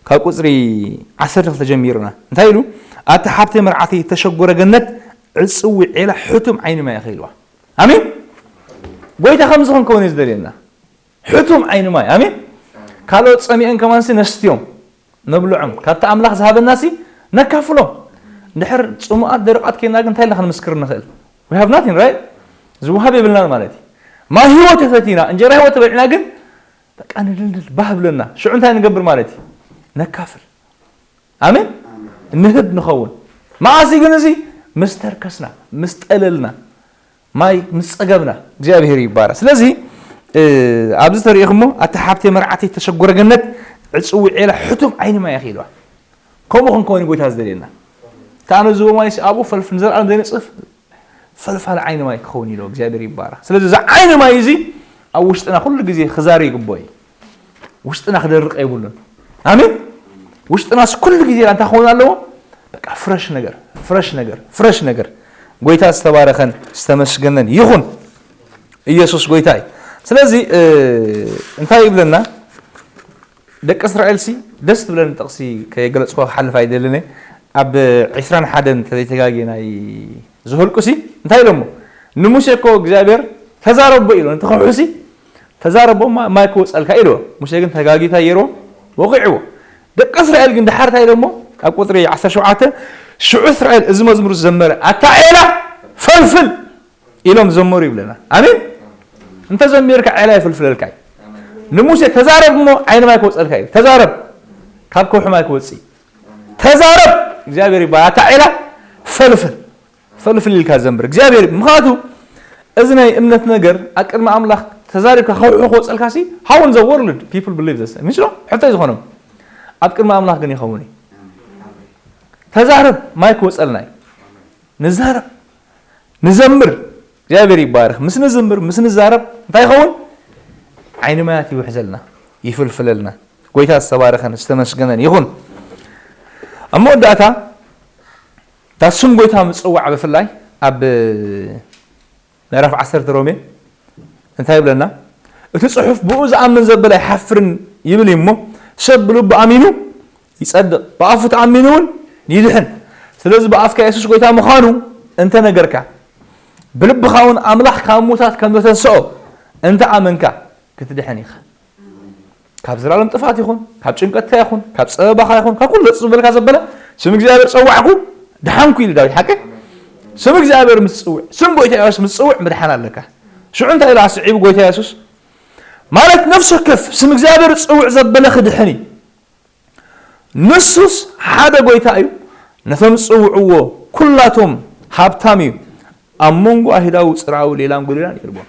ካብ ቁጽሪ ዓሰርተ ክልተ ጀሚርና። እንታይ ኢሉ? "ኣቲ ሃብተ መርዓቲ እተሸጎረ ገነት ዕጽዊ ዒላ ሕቱም ዓይኒ ማይ ኢኺ" ኢልዋ። ኣሜን። ጎይታ ከምዚ ክንከውን እዩ ዝደልየና። ሕቱም ዓይኒ ማይ። ኣሜን። ካልኦት ጸሚኦም ከማንሲ ነስትዮም። ነብልዖም፣ ካብቲ ኣምላኽ ዝሃበናሲ ነካፍሎም። እንድሕር ጽሙኣት ደረቓት ኬና ግን እንታይ ኢልና ክንምስክር ንኽእል? We have nothing, right? ዝወሃብ የብልናን ማለት እዩ። ማይ ህይወት ተሰቲና፣ እንጀራ ህይወት ተበሊዕና ግን በቃ ንድልድል ባህ ብለና። ሽዑ እንታይ ንገብር ማለት እዩ? ነካፍል። ኣሜን። ንህብ ንኸውን። መዓስ ግን እዚ ምስ ተርከስና፣ ምስ ጠለልና፣ ማይ ምስ ጸገብና እግዚኣብሔር ይባረክ። ስለዚ ኣብዚ ተሪእኹሞ ኣታ ሓብተይ መርዓተይ ተሸጎረ ገነት ዕፅዊ ዔላ ሕቱም ዓይኒ ማይ ኢኺ ኢልዋ። ከምኡ ክንከውን ጎይታ ዝደልየና። እታ ኣነ ዝቦ ማይ ኣብኡ ፈልፍ ንዘለኣለም ዘይነፅፍ ፈልፋል ዓይኒ ማይ ክኸውን ኢልዎ እግዚኣብሔር ይባረክ። ስለዚ እዚ ዓይኒ ማይ እዚ ኣብ ውሽጥና ኩሉ ግዜ ክዛር ይግቦ እዩ። ውሽጥና ክደርቕ የብሉን። ኣሜን። ውሽጥናስ ኩሉ ግዜ እንታይ ክኸውን ኣለዎ? በቃ ፍረሽ ነገር፣ ፍረሽ ነገር፣ ፍረሽ ነገር። ጎይታ ዝተባረኸን ዝተመስገነን ይኹን። ኢየሱስ ጎይታ እዩ። ስለዚ እንታይ ይብለና? ደቂ እስራኤል ሲ ደስ ትብለኒ ጥቕሲ ከየገለጽኩ ክሓልፍ ኣይደልን እየ። ኣብ ዕስራን ሓደን ተዘይተጋግየ ናይ ዘኍልቁ ሲ እንታይ ኢሎሞ? ንሙሴ እኮ እግዚኣብሔር ተዛረቦ ኢሎ፣ ነቲ ከውሒ ሲ ተዛረቦ ማ-፣ ማይ ክወጸልካ ኢልዎ። ሙሴ ግን ተጋግዩ እንታይ ገይርዎ? ወቒዕዎ። ደቂ እስራኤል ግን ድሓር እንታይ ኢሎሞ? ኣብ ቁጽሪ ዓሰርተ ሸውዓተ ሽዑ እስራኤል እዚ መዝሙር ዝዘመረ ኣታ ዔላ ፈልፍል ኢሎም ዘመሩ ይብለና። ኣሜን። እንተ ዘሚርካ ዔላ ይፍልፍለልካ እዩ። ንሙሴ ተዛረብ እሞ ዓይኒ ማይ ክወጸልካ እዩ። ተዛረብ ካብ ከውሒ ማይ ክወጽእ እዩ። ተዛረብ እግዚኣብሔር ይባል። ኣታ ዔላ ፈልፍል ፈልፍል ኢልካ ዘምር እግዚኣብሔር። ምኽንያቱ እዚ ናይ እምነት ነገር ኣብ ቅድሚ ኣምላኽ ተዛሪብካ ከውሒ ክወጸልካ ሲ how in the world people believe this? ምስሎ ሕቶ እዩ ዝኾኖም። ኣብ ቅድሚ ኣምላኽ ግን ይኸውን እዩ። ተዛረብ ማይ ክወጸልና እዩ። ንዛረብ ንዘምር እግዚኣብሔር ይባረክ። ምስ ንዝምር ምስ ንዛረብ እንታይ ይኸውን? ዓይኒ ማያት ይውሕዘልና ይፍልፍለልና። ጎይታ ዝተባረኸን ዝተመስገነን ይኹን። ኣብ መወዳእታ እታ ስም ጎይታ ምጽዋዕ ብፍላይ ኣብ ምዕራፍ ዓሰርተ ሮሜ እንታይ ይብለና? እቲ ጽሑፍ ብኡ ዝኣምን ዘበለ ኣይሓፍርን ይብል እዩ እሞ ሰብ ብልቡ ኣሚኑ ይጸድቕ፣ ብኣፉ ተኣሚኑ እውን ይድሕን። ስለዚ ብኣፍካ የሱስ ጎይታ ምዃኑ እንተነገርካ፣ ብልብኻ እውን ኣምላኽ ካብ ሙታት ከም ዘተንስኦ እንተኣመንካ ክትድሕን ኢኻ። ካብ ዘላለም ጥፋት ይኹን፣ ካብ ጭንቀትካ ይኹን፣ ካብ ጸበባኻ ይኹን፣ ካብ ኩሉ ዘጽብበልካ ዘበለ ስም እግዚኣብሔር ጸዋዕኩ ድሓንኩ ኢሉ ዳዊት ሓቂ። ስም እግዚኣብሔር ምስ ትጽውዕ፣ ስም ጎይታ የሱስ ምስ ትጽውዕ ምድሓን ኣለካ። ሽዑ እንታይ ኢሉ ኣስዒቡ ጎይታ የሱስ? ማለት ነፍሲ ወከፍ ስም እግዚኣብሔር ዝጽውዕ ዘበለ ክድሕን እዩ። ንሱስ ሓደ ጎይታ እዩ፣ ነቶም ዝጽውዕዎ ኩላቶም ሃብታም እዩ። ኣብ መንጎ ኣይሁዳዊ ጽርዓዊ ሌላን ጎሊላን የልቦን።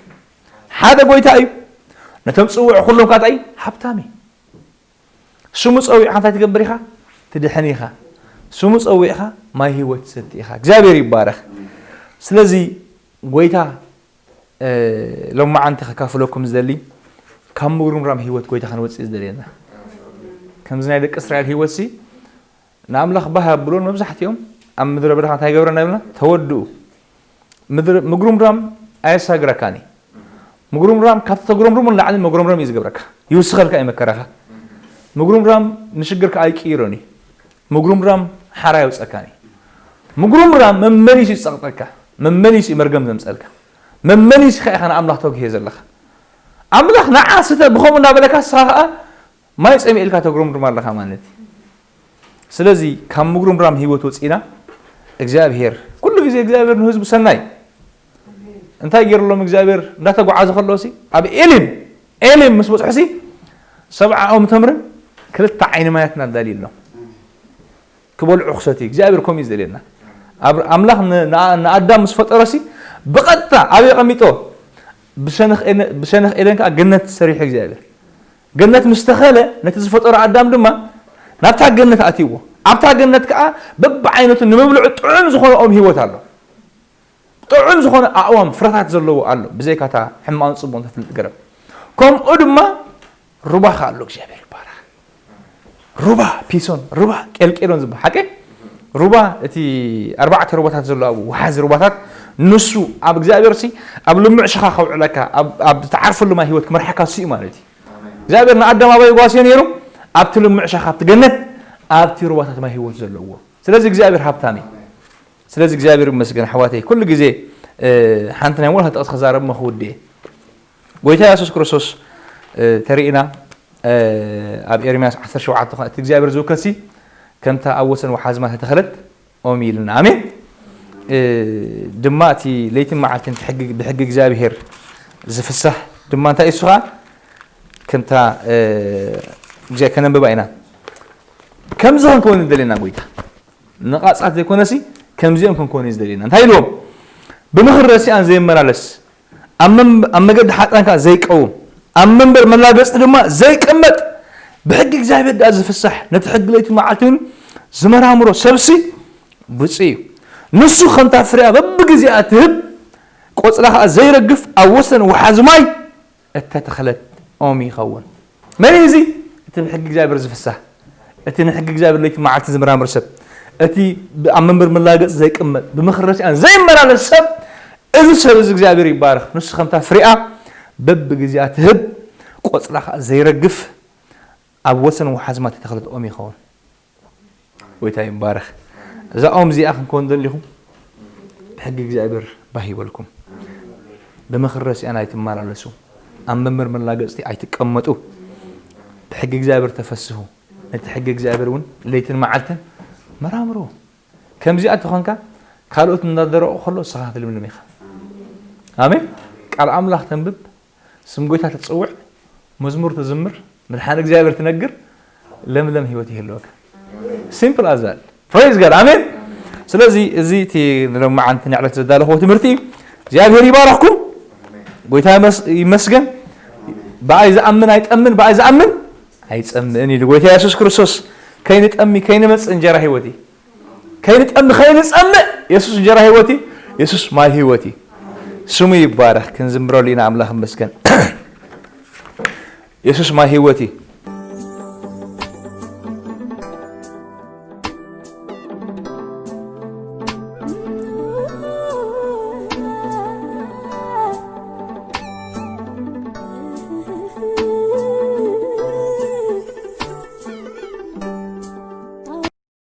ሓደ ጎይታ እዩ፣ ነቶም ዝጽውዑ ኩሎም ካታ እዩ፣ ሃብታም እዩ። ስሙ ጸዊዕኻ እንታይ ትገብር ኢኻ? ትድሕን ኢኻ። ስሙ ጸዊዕኻ ማይ ህይወት ትሰቲ ኢኻ። እግዚኣብሔር ይባረኽ። ስለዚ ጎይታ ሎማዓንቲ ከካፍለኩም ዝደሊ ካብ ምጉርምራም ህይወት ጎይታ ክንወፅእ ዝደልየና። ከምዚ ናይ ደቂ እስራኤል ህይወት ሲ ንኣምላኽ ባህ ኣብሎን መብዛሕትኦም ኣብ ምድረ በዳ እንታይ ገብረ ናብልና ተወድኡ። ምድሪ ምጉርምራም ኣየሳግረካን እዩ። ምጉርምራም ካብቲ ተጉረምርሙ ንላዕሊ መጉረምረም እዩ ዝገብረካ። ይውስኸልካ እዩ መከራኻ። ምጉርምራም ንሽግርካ ኣይቅይሮን እዩ። ምጉርምራም ሓራ የውፀካን እዩ። ምጉርምራም መመሊሱ ይፀቕጠካ። መመሊሱ እዩ መርገም ዘምፀልካ። መመሊስኻ ኢኻ ንኣምላኽ ተጉሄ ዘለኻ። ኣምላኽ ንዓ ስተ ብኸምኡ እናበለካ ንስኻ ኸዓ ማይ ጸሚእልካ ተጉረምርም ኣለኻ ማለት እዩ። ስለዚ ካብ ምጉርምራም ህይወት ወጺና እግዚኣብሔር ኩሉ ግዜ እግዚኣብሔር ንህዝቡ ሰናይ እንታይ ገይርሎም እግዚኣብሔር እንዳተጓዓዘ ከለሲ ኣብ ኤሊም ኤሊም ምስ በጽሑሲ ሰብዓ ኦም ተምርን ክልተ ዓይኒ ማያትን ኣዳልዩሎም። ክበልዑ ክሰትዩ እግዚኣብሔር ከምኡ እዩ ዝደልየና። ኣብ ኣምላኽ ን- ንኣ- ንኣዳም ምስ ፈጠረሲ ብቐጥታ ኣበይ ቀሚጦ? ብሸነኽ ኤነ- ብሸነኽ ኤደን ከዓ ገነት ሰሪሑ እግዚኣብሔር። ገነት ምስ ተኸለ ነቲ ዝፈጠሮ ኣዳም ድማ ናብታ ገነት ኣትይዎ። ኣብታ ገነት ከዓ በብዓይነቱ ንምብልዑ ጥዑም ዝኾነ ኦም ህይወት ኣሎ። ጥዑም ዝኾነ ኣእዋም ፍረታት ዘለዎ ኣሎ። ብዘይካታ ሕማቕን ጽቡቕን ተፍልጥ ገረብ ከምኡ ድማ ሩባ ከኣ ኣሎ እግዚኣብሔር ይባረኽ። ሩባ ፒሶን ሩባ ቄልቄሎን ዝበሃል ሓቂ ሩባ እቲ ኣርባዕተ ሩባታት ዘሎ ኣብኡ ወሓዚ ሩባታት ንሱ ኣብ እግዚኣብሔር ሲ ኣብ ልሙዕ ሸኻ ከውዕለካ ኣብ ኣብ ዝተዓርፈሉ ማይ ህይወት ክመርሓካ እሱ እዩ ማለት እዩ። እግዚኣብሔር ንኣዳም ኣበይ ጓስዮ ነይሩ? ኣብቲ ልሙዕ ሸኻ ኣብቲ ገነት ኣብቲ ሩባታት ማይ ህይወት ዘለዎ። ስለዚ እግዚኣብሔር ሃብታም እዩ። ስለዚ እግዚኣብሔር ይመስገን ኣሕዋተይ ኩሉ ግዜ ሓንቲ ናይ ሞልካ ጥቕስ ክዛረብ እሞ ክውድእ እየ። ጎይታ የሱስ ክርስቶስ ተሪእና ኣብ ኤርምያስ ዓሰርተ ሸውዓተ ኸዓ እቲ እግዚኣብሔር ዝውከሲ ከምታ ኣብ ወሰን ወሓዝማ ተተኸለት ኦም ኢልና ኣሜን። ድማ እቲ ለይትን መዓልትን ብሕጊ እግዚኣብሔር ዝፍሳህ ድማ እንታይ እሱ ኸዓ ከምታ እግዚኣብሔር ከነንብባ ኢና። ከምዚ ክንከውን እንደለና ጎይታ ንቓጻት ዘይኮነሲ ከምዚኦም ክንኮን እዩ ዝደልየና እንታይ ኢልዎም? ብምኽሪ ረሲኣን ዘይመላለስ ኣብ መገዲ ሓጣን ከዓ ዘይቀውም ኣብ መንበር መላገፂ ድማ ዘይቀመጥ ብሕጊ እግዚኣብሔር ደኣ ዝፍሳሕ ነቲ ሕጊ ለይቲ መዓልቲ እውን ዝመራምሮ ሰብሲ ብፁዕ እዩ። ንሱ ከምታ ፍሬያ በብግዜኣ ትህብ ቆፅላ ከዓ ዘይረግፍ ኣብ ወሰን ወሓዚ ማይ እተተኽለት ኦም ይኸውን። መን እዩ እዚ? እቲ ብሕጊ እግዚኣብሔር ዝፍሳህ፣ እቲ ንሕጊ እግዚኣብሔር ለይቲ መዓልቲ ዝምራምር ሰብ፣ እቲ ኣብ መንበር መላገፂ ዘይቅመጥ፣ ብምኽሪ ረሲኣን ዘይመላለስ ሰብ፣ እዚ ሰብ እዚ እግዚኣብሔር ይባረኽ። ንሱ ከምታ ፍሬኣ በብግዜኣ ትህብ፣ ቆፅላ ከዓ ዘይረግፍ፣ ኣብ ወሰን ወሓዝማ ተተኽለት ኦም ይኸውን። ጎይታ ይባረኽ። እዛ ኦም እዚኣ ክንከውን ደሊኹም ብሕጊ እግዚኣብሔር ባህ ይበልኩም። ብምኽሪ ረሲኣን ኣይትመላለሱ፣ ኣብ መንበር መላገፅቲ ኣይትቀመጡ። ብሕጊ እግዚኣብሔር ተፈስሁ፣ ነቲ ሕጊ እግዚኣብሔር እውን ለይትን መዓልትን መራምርዎ። ከምዚኣ ተኾንካ ካልኦት እንዳደረቑ ከሎ ንስኻ ክትልምልም ኢኻ። ኣሜን። ቃል ኣምላኽ ተንብብ፣ ስም ጎይታ ትጽውዕ፣ መዝሙር ትዝምር፣ ምድሓን እግዚኣብሔር ትነግር፣ ለምለም ህይወት ይህልወካ። Simple as that. Praise God. ኣሜን። ስለዚ እዚ እቲ ንሎማዓንቲ ንዕለት ዘዳለኽዎ ትምህርቲ እዩ። እግዚኣብሔር ይባረኽኩም። ጎይታ ይመስ- ይመስገን። ብኣይ ዝኣምን ኣይጠምን፣ ብኣይ ዝኣምን ኣይጸምእን ኢሉ ጎይታ የሱስ ክርስቶስ። ከይንጠሚ ከይንመጽእ እንጀራ ህይወት እዩ። ከይንጠሚ ከይንጸምእ የሱስ እንጀራ ህይወት እዩ። የሱስ ማይ ህይወት እዩ። ስሙ ይባረኽ። ክንዝምረሉ ኢና። ኣምላኽ ይመስገን። የሱስ ማይ ህይወት እዩ።